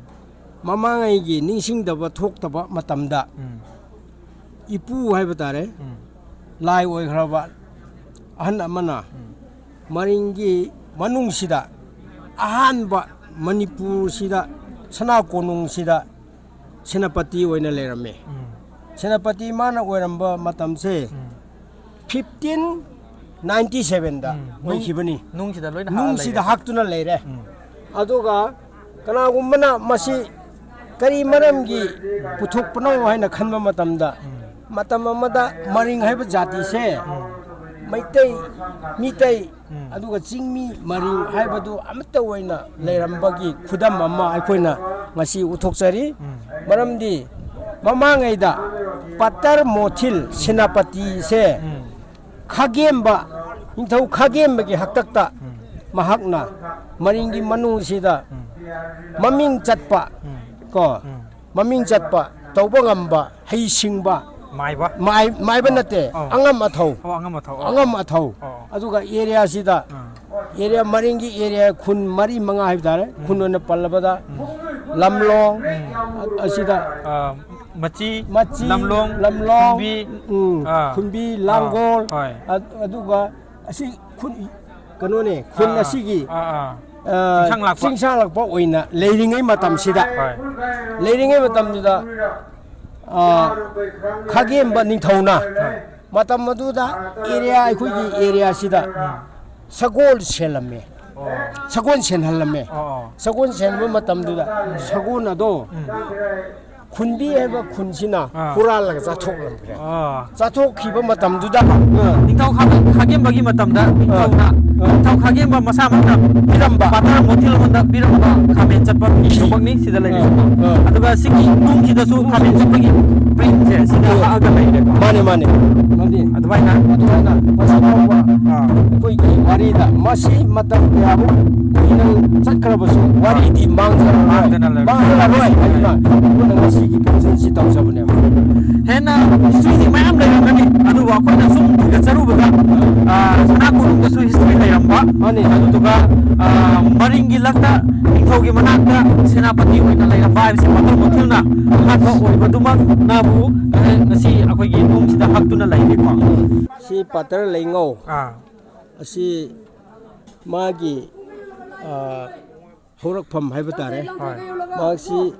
ꯃꯃꯥꯡꯉꯩꯒꯤ ꯅꯤꯡꯁꯤꯡꯗꯕ ꯊꯣꯛꯇꯕ ꯃꯇꯝꯗ ꯎꯝ꯫ ꯏꯄꯨ ꯍꯥꯏꯕ ꯇꯥꯔꯦ, ꯎꯝ꯫ ꯂꯥꯏ ꯑꯣꯏꯈ꯭ꯔꯕ ꯑꯍꯜ ꯑꯃꯅ ꯎꯝ꯫ ꯃꯔꯤꯡꯒꯤ ꯃꯅꯨꯡꯁꯤꯗ ꯑꯍꯥꯟꯕ ꯃꯅꯤꯄꯨꯔꯁꯤꯗ ꯁꯅꯥ ꯀꯣꯅꯨꯡꯁꯤꯗ ꯁꯦꯅꯥꯄꯇꯤ ꯑꯣꯏꯅ ꯂꯩꯔꯝꯃꯦ꯫ ꯎꯝ꯫ ꯁꯦꯅꯥꯄꯇꯤ ꯃꯥꯅ ꯑꯣꯏꯔꯝꯕ ꯃꯇꯝꯁꯦ ꯎꯝ꯫ ꯐꯤꯐꯇꯤꯟ ꯅꯥꯏꯟꯇꯤ ꯁꯚꯦꯟꯗ ꯎꯝ꯫ ꯅꯨꯡ-, ꯑꯣꯏꯈꯤꯕꯅꯤ꯫ ꯅꯨꯡꯁꯤꯗ ꯂꯣꯏꯅ ꯍꯥꯛꯑ ꯅꯨꯡꯁꯤꯗ ꯂꯩꯔꯦ꯫ ꯍꯥꯛꯇꯨꯅ ꯂꯩꯔꯦ꯫ ꯎꯝ꯫ ꯑꯗꯨꯒ ꯀꯅꯥꯒꯨꯝꯕꯅ ꯃꯁꯤ ꯀꯔꯤ ꯃꯔꯝꯒꯤ ꯄꯨꯊꯣꯛꯄꯅꯣ ꯍꯥꯏꯅ ꯈꯟꯕ ꯃꯇꯝꯗ, ꯎꯝ꯫ ꯃꯇꯝ ꯑꯃꯗ ꯃꯔꯤꯡ ꯍꯥꯏꯕ ꯖꯥꯇꯤꯁꯦ ꯎꯝ꯫ ꯃꯩꯇꯩ, ꯃꯤꯇꯩ, ꯎꯝ꯫ ꯑꯗꯨꯒ ꯆꯤꯡꯃꯤ ꯃꯔꯤꯡ ꯍꯥꯏꯕꯗꯨ ꯑꯃꯠꯇ ꯑꯣꯏꯅ ꯂꯩꯔꯝꯕꯒꯤ ꯈꯨꯗꯝ ꯑꯃ ꯑꯩꯈꯣꯏꯅ ꯉꯁꯤ ꯎꯠꯊꯣꯛꯆꯔꯤ꯫ ꯎꯝ꯫ ꯃꯔꯝꯗꯤ ꯃꯃꯥꯡꯉꯩꯗ ꯄꯇꯔ ꯃꯣꯊꯤꯜ ꯁꯦꯅꯥꯄꯇꯤꯁꯦ ꯎꯝ꯫ ꯈꯥꯒꯦꯝꯕ, ꯅꯤꯡꯊꯧ ꯈꯥꯒꯦꯝꯕꯒꯤ ꯍꯥꯛꯇꯛꯇ ꯎꯝ꯫ ꯃꯍꯥꯛꯅ ꯃꯔꯤꯡꯒꯤ ꯃꯅꯨꯡꯁꯤꯗ ꯎꯝ꯫ ꯃꯃꯤꯡ ꯆꯠꯄ, ꯎꯝ꯫ ꯀꯣ, ꯎꯝ꯫ ꯃꯃꯤꯡ ꯆꯠꯄ, ꯇꯧꯕ ꯉꯝꯕ, ꯍꯩꯁꯤꯡꯕ, ꯃꯥꯏꯕ? ꯃꯥꯏ-, ꯃꯥꯏꯕ ꯑꯣ, ꯅꯠꯇꯦ, ꯑꯣ꯫ ꯑꯉꯝ ꯑꯊꯧ꯫ ꯑꯣ, ꯑꯉꯝ ꯑꯊꯧ, ꯑꯣ꯫ ꯑꯉꯝ ꯑꯊꯧ꯫ ꯑꯣ꯫ ꯑꯗꯨꯒ ꯑꯦꯔꯤꯌꯥꯁꯤꯗ, ꯑꯥ꯫ ꯑꯦꯔꯤꯌꯥ, ꯃꯔꯤꯡꯒꯤ ꯑꯦꯔꯤꯌꯥ ꯈꯨꯟ ꯃꯔꯤ ꯃꯉꯥ ꯍꯥꯏꯕ ꯇꯥꯔꯦ, ꯎꯝ꯫ ꯈꯨꯟ ꯑꯣꯏꯅ ꯄꯜꯂꯕꯗ, ꯎꯝ꯫ ꯂꯝꯂꯣꯡ, ꯎꯝ꯫ ꯑ-, ꯑꯁꯤꯗ ꯑꯥ, ꯃꯆꯤ, ꯃꯆꯤ, ꯂꯝꯂꯣꯡ, ꯂꯝꯂꯣꯡ, ꯈꯨꯟꯕꯤ, ꯎꯝ, ꯑꯥ, ꯈꯨꯟꯕꯤ, ꯑꯥ, ꯂꯥꯡꯒꯣꯜ, ꯍꯣꯏ꯫ ꯑ-, ꯑꯗꯨꯒ ꯑꯁꯤ ꯈꯨꯟ, ꯀꯩꯅꯣꯅꯦ, ꯈꯨꯟ ꯑꯥ, ꯑꯁꯤꯒꯤ, ꯑꯥ, ꯑꯥ꯫ ꯑ, ꯆꯤꯡꯁꯥꯡ ꯂꯥꯛꯄ꯫ ꯆꯤꯡꯁꯥꯡ ꯂꯥꯛꯄ ꯑꯣꯏꯅ ꯂꯩꯔꯤꯉꯩ ꯃꯇꯝꯁꯤꯗ, ꯍꯣꯏ꯫ ꯂꯩꯔꯤꯉꯩ ꯃꯇꯝꯗꯨꯗ, ꯑ, ꯈꯥꯒꯦꯝꯕ ꯅꯤꯡꯊꯧꯅ ꯍꯣꯏ꯫ ꯃꯇꯝ ꯑꯗꯨꯗ ꯑꯦꯔꯤꯌꯥ, ꯑꯩꯈꯣꯏꯒꯤ ꯑꯦꯔꯤꯌꯥꯁꯤꯗ ꯎꯝ꯫ ꯁꯒꯣꯜ ꯁꯦꯜꯂꯝꯃꯦ꯫ ꯑꯣ꯫ ꯁꯒꯣꯜ ꯁꯦꯟꯍꯜꯂꯝꯃꯦ꯫ ꯑꯣ, ꯑꯣ꯫ ꯁꯒꯣꯜ ꯁꯦꯟꯕ ꯃꯇꯝꯗꯨꯗ ꯁꯒꯣꯜ ꯑꯗꯣ ꯎꯝ꯫ ꯈꯨꯟꯕꯤ ꯍꯥꯏꯕ ꯈꯨꯟꯁꯤꯅ ꯑꯥ꯫ ꯍꯨꯔꯥꯜꯂꯒ ꯆꯥꯊꯣꯛꯂꯝꯈ꯭ꯔꯦ꯫ ꯑꯥ꯫ ꯆꯥꯊꯣꯛꯈꯤꯕ ꯃꯇꯝꯗꯨꯗ, ꯑꯥ꯫ ꯅꯤꯡꯊꯧ ꯈꯥ-, ꯈꯥꯒꯦꯝꯕꯒꯤ ꯃꯇꯝꯗ ꯑꯥ꯫ ꯅꯤꯡꯊꯧꯅ ꯅꯤꯡꯊꯧ ꯈꯥꯒꯦꯝꯕ ꯃꯁꯥꯃꯛꯅ ꯄꯤꯔꯝꯕ, ꯄꯥꯇꯔ ꯃꯣꯊꯤꯜꯉꯣꯟꯗ ꯄꯤꯔꯝꯕ ꯈꯥꯃꯦꯟ ꯆꯠꯄ ꯐꯤ ꯈꯨꯕꯛꯅꯤ ꯁꯤꯗ ꯂꯩꯔꯤꯁꯦ꯫ ꯑꯥ, ꯑꯥ꯫ ꯑꯗꯨꯒ ꯁꯤꯒꯤ ꯅꯨꯡꯁꯤꯗꯁꯨ ꯈꯥꯃꯦꯟ ꯆꯠꯄꯒꯤ ꯄ꯭ꯔꯤꯟꯁꯦ ꯁꯤꯗ ꯑꯥ, ꯍꯛꯑꯒ ꯂꯩꯔꯦꯀꯣ꯫ ꯃꯥꯅꯦ, ꯃꯥꯅꯦ꯫ ꯃꯥꯅꯦ꯫ ꯑꯗꯨꯃꯥꯏꯅ꯫ ꯑꯗꯨꯃꯥꯏꯅ ꯃꯁꯤ ꯐꯥꯎꯕ ꯑꯥ꯫ ꯑꯩꯈꯣꯏꯒꯤ ꯋꯥꯔꯤꯗ ꯃꯁꯤ ꯃꯇꯝ ꯀꯌꯥꯃꯨꯛ ꯀꯨꯏꯅ ꯆꯠꯈ꯭ꯔꯕꯁꯨ ꯋꯥꯔꯤꯗꯤ ꯃꯥꯡꯖꯔꯔꯣꯏ꯫ ꯃꯥꯡꯗꯅ ꯂꯩꯔꯣꯏ꯫ ꯃꯥꯡꯖꯔꯔꯣꯏ ꯍꯥꯏꯗꯨꯅ ꯑꯩꯈꯣꯏꯅ ꯉꯁꯤꯒꯤ ꯐꯪꯁꯟꯁꯤ ꯇꯧꯖꯕꯅꯦꯕ꯫ ꯍꯦꯟꯅ ꯍꯤꯁꯇ꯭ꯔꯤꯗꯤ ꯃꯌꯥꯝ ꯂꯩꯔꯝꯒꯅꯤ, ꯑꯗꯨꯕꯨ ꯑꯩꯈꯣꯏꯅ ꯁꯨꯝ ꯊꯤꯒꯠꯆꯔꯨꯕꯗ, ꯑꯥ, ꯁꯅꯥ ꯀꯣꯅꯨꯡꯗꯁꯨ ꯍꯤꯁꯇ꯭ꯔꯤ ꯂꯩꯔꯝꯕ, ꯃꯥꯅꯤ꯫ ꯑꯗꯨꯗꯨꯒ, ꯑꯥ, ꯃꯔꯤꯡꯒꯤ ꯂꯛꯇ ꯅꯤꯡꯊꯧꯒꯤ ꯃꯅꯥꯛꯇ ꯁꯦꯅꯥꯄꯇꯤ ꯑꯣꯏꯅ ꯂꯩꯔꯝꯕ ꯍꯥꯏꯕꯁꯤ ꯃꯈꯜ ꯃꯊꯦꯜꯅ ꯑꯍꯥꯟꯕ ꯑꯣꯏꯕꯗꯨꯃꯛꯅꯕꯨ, ꯑꯥ, ꯉꯁꯤ ꯑꯩꯈꯣꯏꯒꯤ ꯅꯨꯡꯁꯤꯗ ꯍꯛꯇꯨꯅ ꯂꯩꯔꯤꯀꯣ꯫ ꯁꯤ ꯄꯥꯇꯔ ꯂꯩꯉꯧ꯫ ꯑꯥ꯫ ꯑꯁꯤ ꯃꯥꯒꯤ, ꯑꯥ, ꯍꯧꯔꯛꯐꯝ ꯍꯥꯏꯕ ꯇꯥꯔꯦ꯫ ꯍꯣꯏ꯫ ꯃꯍꯥꯛꯁꯤ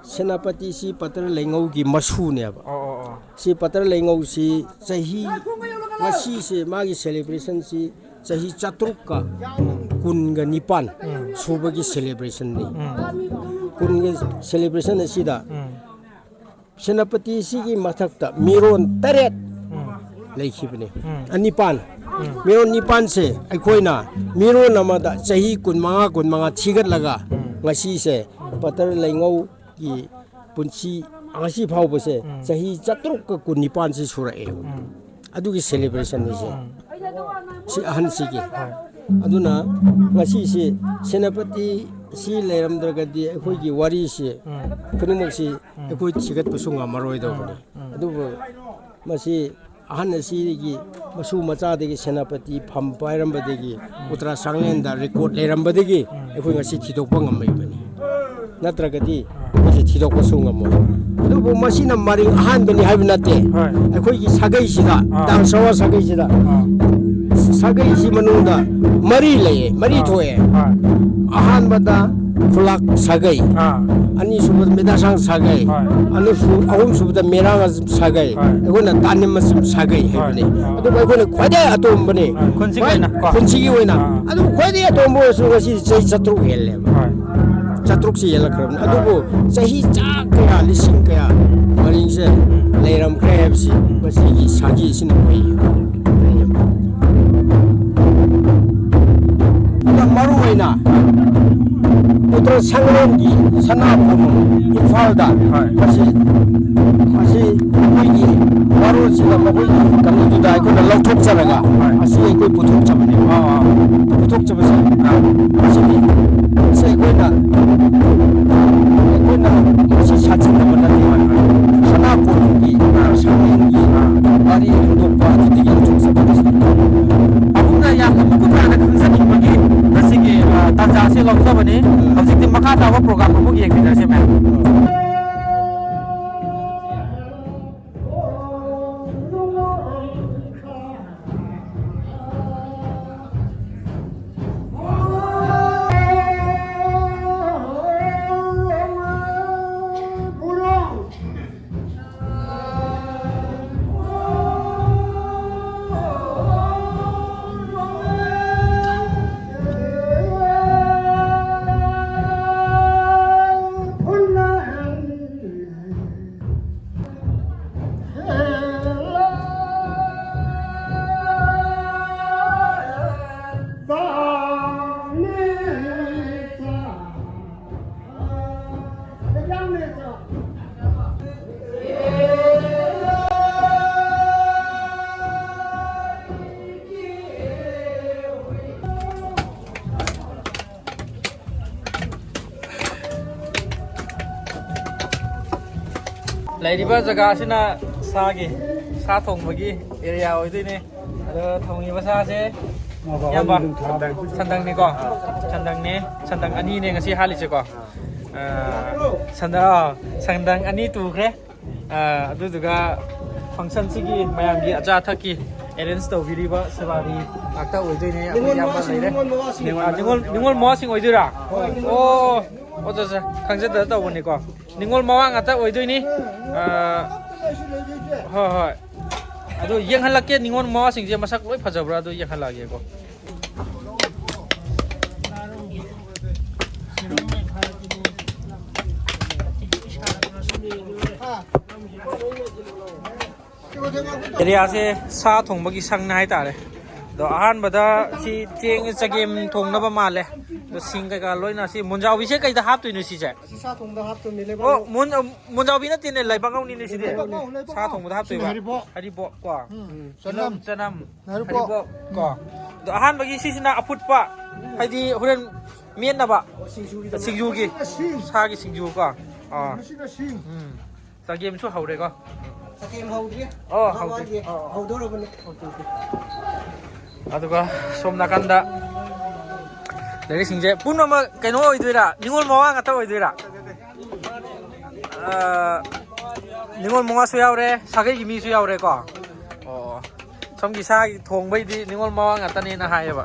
ꯁꯦꯅꯥꯄꯇꯤꯁꯤ ꯄꯇꯔ ꯂꯩꯉꯧꯒꯤ ꯃꯁꯨꯅꯦꯕ꯫ ꯑꯣ, ꯑꯣ, ꯑꯣ꯫ ꯁꯤ ꯄꯇꯔ ꯂꯩꯉꯧꯁꯤ ꯆꯍꯤ, ꯉꯁꯤꯁꯦ ꯃꯥꯒꯤ ꯁꯦꯂꯦꯕ꯭ꯔꯦꯁꯟꯁꯤ ꯆꯍꯤ ꯆꯥꯇ꯭ꯔꯨꯛꯀ ꯀꯨꯟꯒ ꯅꯤꯄꯥꯟ ꯎꯝ꯫ ꯁꯨꯕꯒꯤ ꯁꯦꯂꯦꯕ꯭ꯔꯦꯁꯟꯅꯤ꯫ ꯎꯝ꯫ ꯀꯨꯟꯒ ꯁꯦꯂꯦꯕ꯭ꯔꯦꯁꯟ ꯑꯁꯤꯗ ꯎꯝ꯫ ꯁꯦꯅꯥꯄꯇꯤꯁꯤꯒꯤ ꯃꯊꯛꯇ ꯃꯤꯔꯣꯟ ꯇꯔꯦꯠ ꯎꯝ꯫ ꯂꯩꯈꯤꯕꯅꯤ꯫ ꯎꯝ꯫ ꯑ, ꯅꯤꯄꯥꯟ꯫ ꯎꯝ꯫ ꯃꯤꯔꯣꯟ ꯅꯤꯄꯥꯟꯁꯦ ꯑꯩꯈꯣꯏꯅ ꯃꯤꯔꯣꯟ ꯑꯃꯗ ꯆꯍꯤ ꯀꯨꯟꯃꯉꯥ, ꯀꯨꯟꯃꯉꯥ ꯊꯤꯒꯠꯂꯒ ꯎꯝ꯫ ꯉꯁꯤꯁꯦ ꯎꯝ꯫ ꯄꯇꯔ ꯂꯩꯉꯧꯒꯤ ꯄꯨꯟꯁꯤ ꯉꯁꯤ ꯐꯥꯎꯕꯁꯦ ꯎꯝ꯫ ꯆꯍꯤ ꯆꯥꯇ꯭ꯔꯨꯛꯀ ꯀꯨꯟꯅꯤꯄꯥꯟꯁꯤ ꯁꯨꯔꯛꯑꯦ꯫ ꯎꯝ꯫ ꯑꯗꯨꯒꯤ ꯁꯦꯂꯦꯕ꯭ꯔꯦꯁꯟꯅꯤꯁꯦ꯫ ꯎꯝ꯫ ꯁꯤ ꯑꯍꯟꯁꯤꯒꯤ꯫ ꯍꯣꯏ꯫ ꯑꯗꯨꯅ ꯉꯁꯤꯁꯤ ꯁꯦꯅꯥꯄꯇꯤ ꯁꯤ ꯂꯩꯔꯝꯗ꯭ꯔꯒꯗꯤ ꯑꯩꯈꯣꯏꯒꯤ ꯋꯥꯔꯤꯁꯤ ꯎꯝ꯫ ꯈꯨꯗꯤꯡꯃꯛꯁꯤ ꯎꯝ꯫ ꯑꯩꯈꯣꯏ ꯊꯤꯒꯠꯄꯁꯨ ꯉꯝꯃꯔꯣꯏꯗꯧꯕꯅꯤ꯫ ꯎꯝ꯫ ꯎꯝ꯫ ꯑꯗꯨꯕꯨ ꯃꯁꯤ ꯑꯍꯟ ꯑꯁꯤꯒꯤ ꯃꯁꯨ ꯃꯆꯥꯗꯒꯤ ꯁꯦꯅꯥꯄꯇꯤ ꯐꯝ ꯄꯥꯏꯔꯝꯕꯗꯒꯤ ꯎꯝ꯫ ꯎꯇ꯭ꯔꯥ ꯁꯥꯡꯂꯦꯟꯗ ꯔꯦꯀꯣꯔꯠ ꯂꯩꯔꯝꯕꯗꯒꯤ ꯎꯝ꯫ ꯑꯩꯈꯣꯏ ꯉꯁꯤ ꯊꯤꯗꯣꯛꯄ ꯉꯝꯃꯛꯏꯕꯅꯤ꯫ ꯅꯠꯇ꯭ꯔꯒꯗꯤ ꯑꯩꯈꯣꯏꯁꯦ ꯊꯤꯗꯣꯛꯄꯁꯨ ꯉꯝꯃꯣꯏ꯫ ꯑꯗꯨꯕꯨ ꯃꯁꯤꯅ ꯃꯔꯤꯡ ꯑꯍꯥꯟꯕꯅꯤ ꯍꯥꯏꯕ ꯅꯠꯇꯦ꯫ ꯍꯣꯏ꯫ ꯑꯩꯈꯣꯏꯒꯤ ꯁꯥꯒꯩꯁꯤꯗ, ꯑꯥ꯫ ꯗꯥꯡꯁꯋꯥ ꯁꯥꯒꯩꯁꯤꯗ, ꯑꯥ꯫ ꯁꯥꯒꯩꯁꯤ ꯃꯅꯨꯡꯗ ꯃꯔꯤ ꯂꯩꯌꯦ, ꯃꯔꯤ ꯑꯥ꯫ ꯊꯣꯛꯑꯦ꯫ ꯍꯣꯏ꯫ ꯑꯍꯥꯟꯕꯗ ꯈꯨꯂꯥꯛ ꯁꯥꯒꯩ, ꯑꯥ꯫ ꯑꯅꯤꯁꯨꯕꯗ ꯃꯦꯗꯥꯁꯥꯡ ꯁꯥꯒꯩ, ꯍꯣꯏ꯫ ꯑꯅꯤꯁꯨ-, ꯑꯍꯨꯝꯁꯨꯕꯗ ꯃꯦꯔꯥꯡ ꯁꯥꯒꯩ, ꯍꯣꯏ꯫ ꯑꯩꯈꯣꯏꯅ ꯇꯥꯅꯤꯝ ꯃꯆꯤꯝ ꯁꯥꯒꯩ ꯍꯣꯏ꯫ ꯍꯥꯏꯕꯅꯤ꯫ ꯑꯥ꯫ ꯑꯗꯨꯕꯨ ꯑꯩꯈꯣꯏꯅ ꯈ꯭ꯋꯥꯏꯗꯒꯤ ꯑꯇꯣꯝꯕꯅꯤ꯫ ꯍꯣꯏ, ꯈꯨꯟꯁꯤꯒꯤ ꯈ꯭ꯋꯥꯏ-, ꯑꯣꯏꯅ ꯀꯣ? ꯈꯨꯟꯁꯤꯒꯤ ꯑꯣꯏꯅ꯫ ꯑꯥ꯫ ꯑꯗꯨꯕꯨ ꯈ꯭ꯋꯥꯏꯗꯒꯤ ꯑꯇꯣꯝꯕ ꯑꯣꯏꯔꯁꯨ ꯉꯁꯤ ꯆꯍꯤ ꯆꯥꯇ꯭ꯔꯨꯛ ꯍꯦꯜꯂꯦꯕ꯫ ꯍꯣꯏ꯫ ꯆꯥꯇ꯭ꯔꯨꯛꯁꯤ ꯍꯦꯜꯂꯛꯈ꯭ꯔꯕꯅꯤ꯫ ꯑꯗꯨꯕꯨ ꯆꯍꯤ ꯆꯥ ꯀꯌꯥ, ꯂꯤꯁꯤꯡ ꯀꯌꯥ ꯃꯔꯤꯡꯁꯦ ꯂꯩꯔꯝꯈ꯭ꯔꯦ ꯍꯥꯏꯕꯁꯤ ꯃꯁꯤꯒꯤ ꯁꯥꯒꯩꯁꯤꯅ ꯑꯣꯏꯌꯦ꯫ ꯑꯩꯅ ꯎꯇꯔ ꯁꯪꯂꯦꯟꯒꯤ ꯁꯅꯥ ꯀꯣꯅꯨꯡ ꯏꯝꯐꯥꯜꯗ ꯍꯣꯏ꯫ ꯃꯁꯤ, ꯃꯁꯤ ꯑꯩꯈꯣꯏꯒꯤ ꯋꯥꯔꯣꯜꯁꯤꯗ ꯃꯈꯣꯏꯒꯤ ꯀꯩꯅꯣꯗꯨꯗ ꯑꯩꯈꯣꯏꯅ ꯂꯧꯊꯣꯛꯆꯔꯒ ꯍꯣꯏ꯫ ꯑꯁꯤ ꯑꯩꯈꯣꯏ ꯄꯨꯊꯣꯛꯆꯕꯅꯦꯕ꯫ ꯑꯥ, ꯑꯥ꯫ ꯄꯨꯊꯣꯛꯆꯕꯁꯦ ꯑꯥ꯫ ꯃꯁꯤꯗꯤ, ꯃꯁꯤ ꯑꯩꯈꯣꯏꯅ, ꯑꯩꯈꯣꯏꯅ ꯃꯁꯤ ꯁꯥꯖꯤꯟꯅꯕ ꯅꯠꯇꯦ꯫ ꯍꯣꯏ, ꯍꯣꯏ꯫ ꯁꯅꯥ ꯀꯣꯅꯨꯡꯒꯤ, ꯑꯥ꯫ ꯁꯪꯂꯦꯟꯒꯤ ꯑꯥ꯫ ꯋꯥꯔꯤ ꯍꯟꯗꯣꯛꯄ ꯑꯗꯨꯗꯒꯤ ꯂꯧꯊꯣꯛꯆꯕꯅꯤ꯫ ꯑꯗꯨꯅ ꯌꯥꯝꯅ ꯃꯈꯨꯠ ꯊꯥꯅ ꯈꯪꯖꯅꯤꯡꯕꯒꯤ ꯉꯁꯤꯒꯤ, ꯑ, ꯇꯥꯟꯖꯥ ꯑꯁꯤ ꯂꯧꯖꯕꯅꯤ꯫ ꯍꯧꯖꯤꯛꯇꯤ ꯃꯈꯥ ꯇꯥꯕ program ꯑꯃꯨꯛ ꯌꯦꯡꯃꯤꯟꯅꯁꯦ, ꯃꯌꯥꯝ꯫ ꯂꯩꯔꯤꯕ ꯖꯒꯥ ꯑꯁꯤꯅ ꯁꯥꯒꯤ, ꯁꯥ ꯊꯣꯡꯕꯒꯤ area ꯑꯣꯏꯗꯣꯏꯅꯦ꯫ ꯑꯗꯣ ꯊꯣꯡꯉꯤꯕ ꯁꯥꯁꯦ ꯏꯌꯥꯝꯕ, ꯁꯟꯗꯪꯅꯤꯀꯣ? ꯁꯟꯗꯪꯅꯦ꯫ ꯁꯟꯗꯪ ꯑꯅꯤꯅꯦ ꯉꯁꯤ ꯍꯥꯠꯂꯤꯁꯦꯀꯣ꯫ ꯑꯥ, ꯁꯟꯗꯪ, ꯑꯥ, ꯁꯟꯗꯪ ꯑꯅꯤ ꯇꯨꯈ꯭ꯔꯦ꯫ ꯑꯥ, ꯑꯗꯨꯗꯨꯒ functionꯁꯤꯒꯤ ꯃꯌꯥꯝꯒꯤ ꯑꯆꯥ ꯑꯊꯛꯀꯤ arrange ꯇꯧꯕꯤꯔꯤꯕ ꯁꯦꯕꯥꯔꯤ ꯉꯥꯛꯇ ꯑꯣꯏꯗꯣꯏꯅꯦ꯫ ꯑꯩꯈꯣꯏ ꯅꯤꯉꯣꯜ ꯏꯌꯥꯝꯕ ꯃꯋꯥꯁꯤꯡ, ꯂꯩꯔꯦ꯫ ꯅꯤꯉꯣꯜ ꯃꯋꯥꯁꯤꯡ꯫ ꯑꯥ, ꯅꯤꯉꯣꯜ, ꯅꯤꯉꯣꯜ ꯃꯋꯥꯁꯤꯡ ꯑꯣꯏꯗꯣꯏꯔꯥ? ꯍꯣꯏ, ꯅꯤꯉꯣꯜ ꯑꯣ, ꯃꯋꯥꯁꯤꯡ꯫ ꯑꯣ, ꯑꯠꯆꯥ, ꯑꯠꯆꯥ, ꯈꯪꯖꯗ ꯇꯧꯕꯅꯤꯀꯣ꯫ ꯅꯤꯉꯣꯜ ꯃꯋꯥ ꯉꯥꯛꯇ ꯑꯣꯏꯗꯣꯏꯅꯤ꯫ ꯑꯥ, ꯍꯣꯏ, ꯍꯣꯏ꯫ ꯑꯗꯨ ꯌꯦꯡꯍꯜꯂꯛꯀꯦ, ꯅꯤꯉꯣꯜ ꯃꯋꯥꯁꯤꯡꯁꯦ ꯃꯁꯛ ꯂꯣꯏ ꯐꯖꯕ꯭ꯔꯥ, ꯑꯗꯨ ꯌꯦꯡꯍꯜꯂꯛꯑꯒꯦꯀꯣ꯫ Areaꯁꯦ ꯁꯥ ꯊꯣꯡꯕꯒꯤ ꯁꯪꯅ ꯍꯥꯏꯇꯥꯔꯦ꯫ ꯑꯗꯣ ꯑꯍꯥꯟꯕꯗ ꯁꯤ ꯆꯦꯡ ꯆꯒꯦꯝ ꯊꯣꯡꯅꯕ ꯃꯥꯜꯂꯦ꯫ ꯑꯗꯣ ꯁꯤꯡ ꯀꯩꯀꯥ ꯂꯣꯏꯅ, ꯁꯤ ꯃꯨꯟꯖꯥꯎꯕꯤꯁꯦ ꯀꯩꯗ ꯍꯥꯞꯇꯣꯏꯅꯣ ꯁꯤꯁꯦ? ꯑꯁꯤ ꯁꯥ ꯊꯣꯡꯗ ꯍꯥꯞꯇꯣꯏꯅꯦ, ꯑꯣ, ꯂꯩꯕꯥꯛ ꯃꯨꯟ-, ꯃꯨꯟꯖꯥꯎꯕꯤ ꯅꯠꯇꯦꯅꯦ, ꯂꯩꯕꯥꯛꯉꯧꯅꯤꯅꯦ ꯁꯤꯗꯤ꯫ ꯂꯩꯕꯥꯛꯉꯧ, ꯂꯩꯕꯥꯛꯉꯧ꯫ ꯁꯥ ꯊꯣꯡꯕꯗ ꯍꯥꯞꯇꯣꯏꯕ꯫ ꯁꯤꯅ ꯍꯔꯤꯕꯣꯞ꯫ ꯍꯔꯤꯕꯣꯞ ꯀꯣ꯫ ꯎꯝ, ꯇꯤꯜꯍꯧ, ꯆꯅꯝ꯫ ꯆꯅꯝ, ꯍꯔꯤꯕꯣꯞ꯫ ꯍꯔꯤꯕꯣꯞ ꯀꯣ꯫ ꯑꯗꯣ ꯑꯍꯥꯟꯕꯒꯤ ꯁꯤꯁꯤꯅ ꯑꯐꯨꯠꯄ, ꯍꯥꯏꯗꯤ ꯍꯣꯔꯦꯟ ꯃꯦꯠꯅꯕ꯫ ꯁꯤꯡꯖꯨꯒꯤ꯫ ꯁꯤꯡꯖꯨꯒꯤ꯫ ꯃꯁꯤꯅ ꯁꯤꯡ꯫ ꯁꯥꯒꯤ ꯁꯤꯡꯖꯨ ꯀꯣ꯫ ꯑꯥ꯫ ꯃꯁꯤꯅ ꯁꯤꯡ꯫ ꯎꯝ꯫ ꯆꯒꯦꯝꯁꯨ ꯍꯧꯔꯦꯀꯣ? ꯆꯒꯦꯝ ꯍꯧꯗ꯭ꯔꯤ꯫ ꯑꯣ, ꯉꯥꯏꯍꯥꯛ ꯍꯧꯗ꯭ꯔꯤ꯫ ꯋꯥꯠꯂꯤ꯫ ꯑꯣ, ꯑꯣ꯫ ꯍꯧꯗꯧꯔꯕꯅꯤ꯫ Okay, okay. ꯑꯗꯨꯒ ꯁꯣꯝ ꯅꯥꯀꯟꯗ ꯂꯩꯔꯤꯁꯤꯡꯁꯦ ꯄꯨꯝꯅꯃꯛ ꯀꯩꯅꯣ ꯑꯣꯏꯗꯣꯏꯔꯥ? ꯅꯤꯉꯣꯜ ꯃꯋꯥ ꯉꯥꯛꯇ ꯑꯣꯏꯗꯣꯏꯔꯥ? ꯑꯥ, ꯅꯤꯉꯣꯜ ꯃꯋꯥꯁꯨ ꯌꯥꯎꯔꯦ, ꯁꯥꯒꯩꯒꯤ ꯃꯤꯁꯨ ꯌꯥꯎꯔꯦꯀꯣ? ꯑꯣ, ꯁꯣꯝꯒꯤ ꯁꯥꯒꯤ ꯊꯣꯡꯕꯩꯗꯤ ꯅꯤꯉꯣꯜ ꯃꯋꯥ ꯉꯥꯛꯇꯅꯦꯅ ꯍꯥꯏꯌꯦꯕ꯫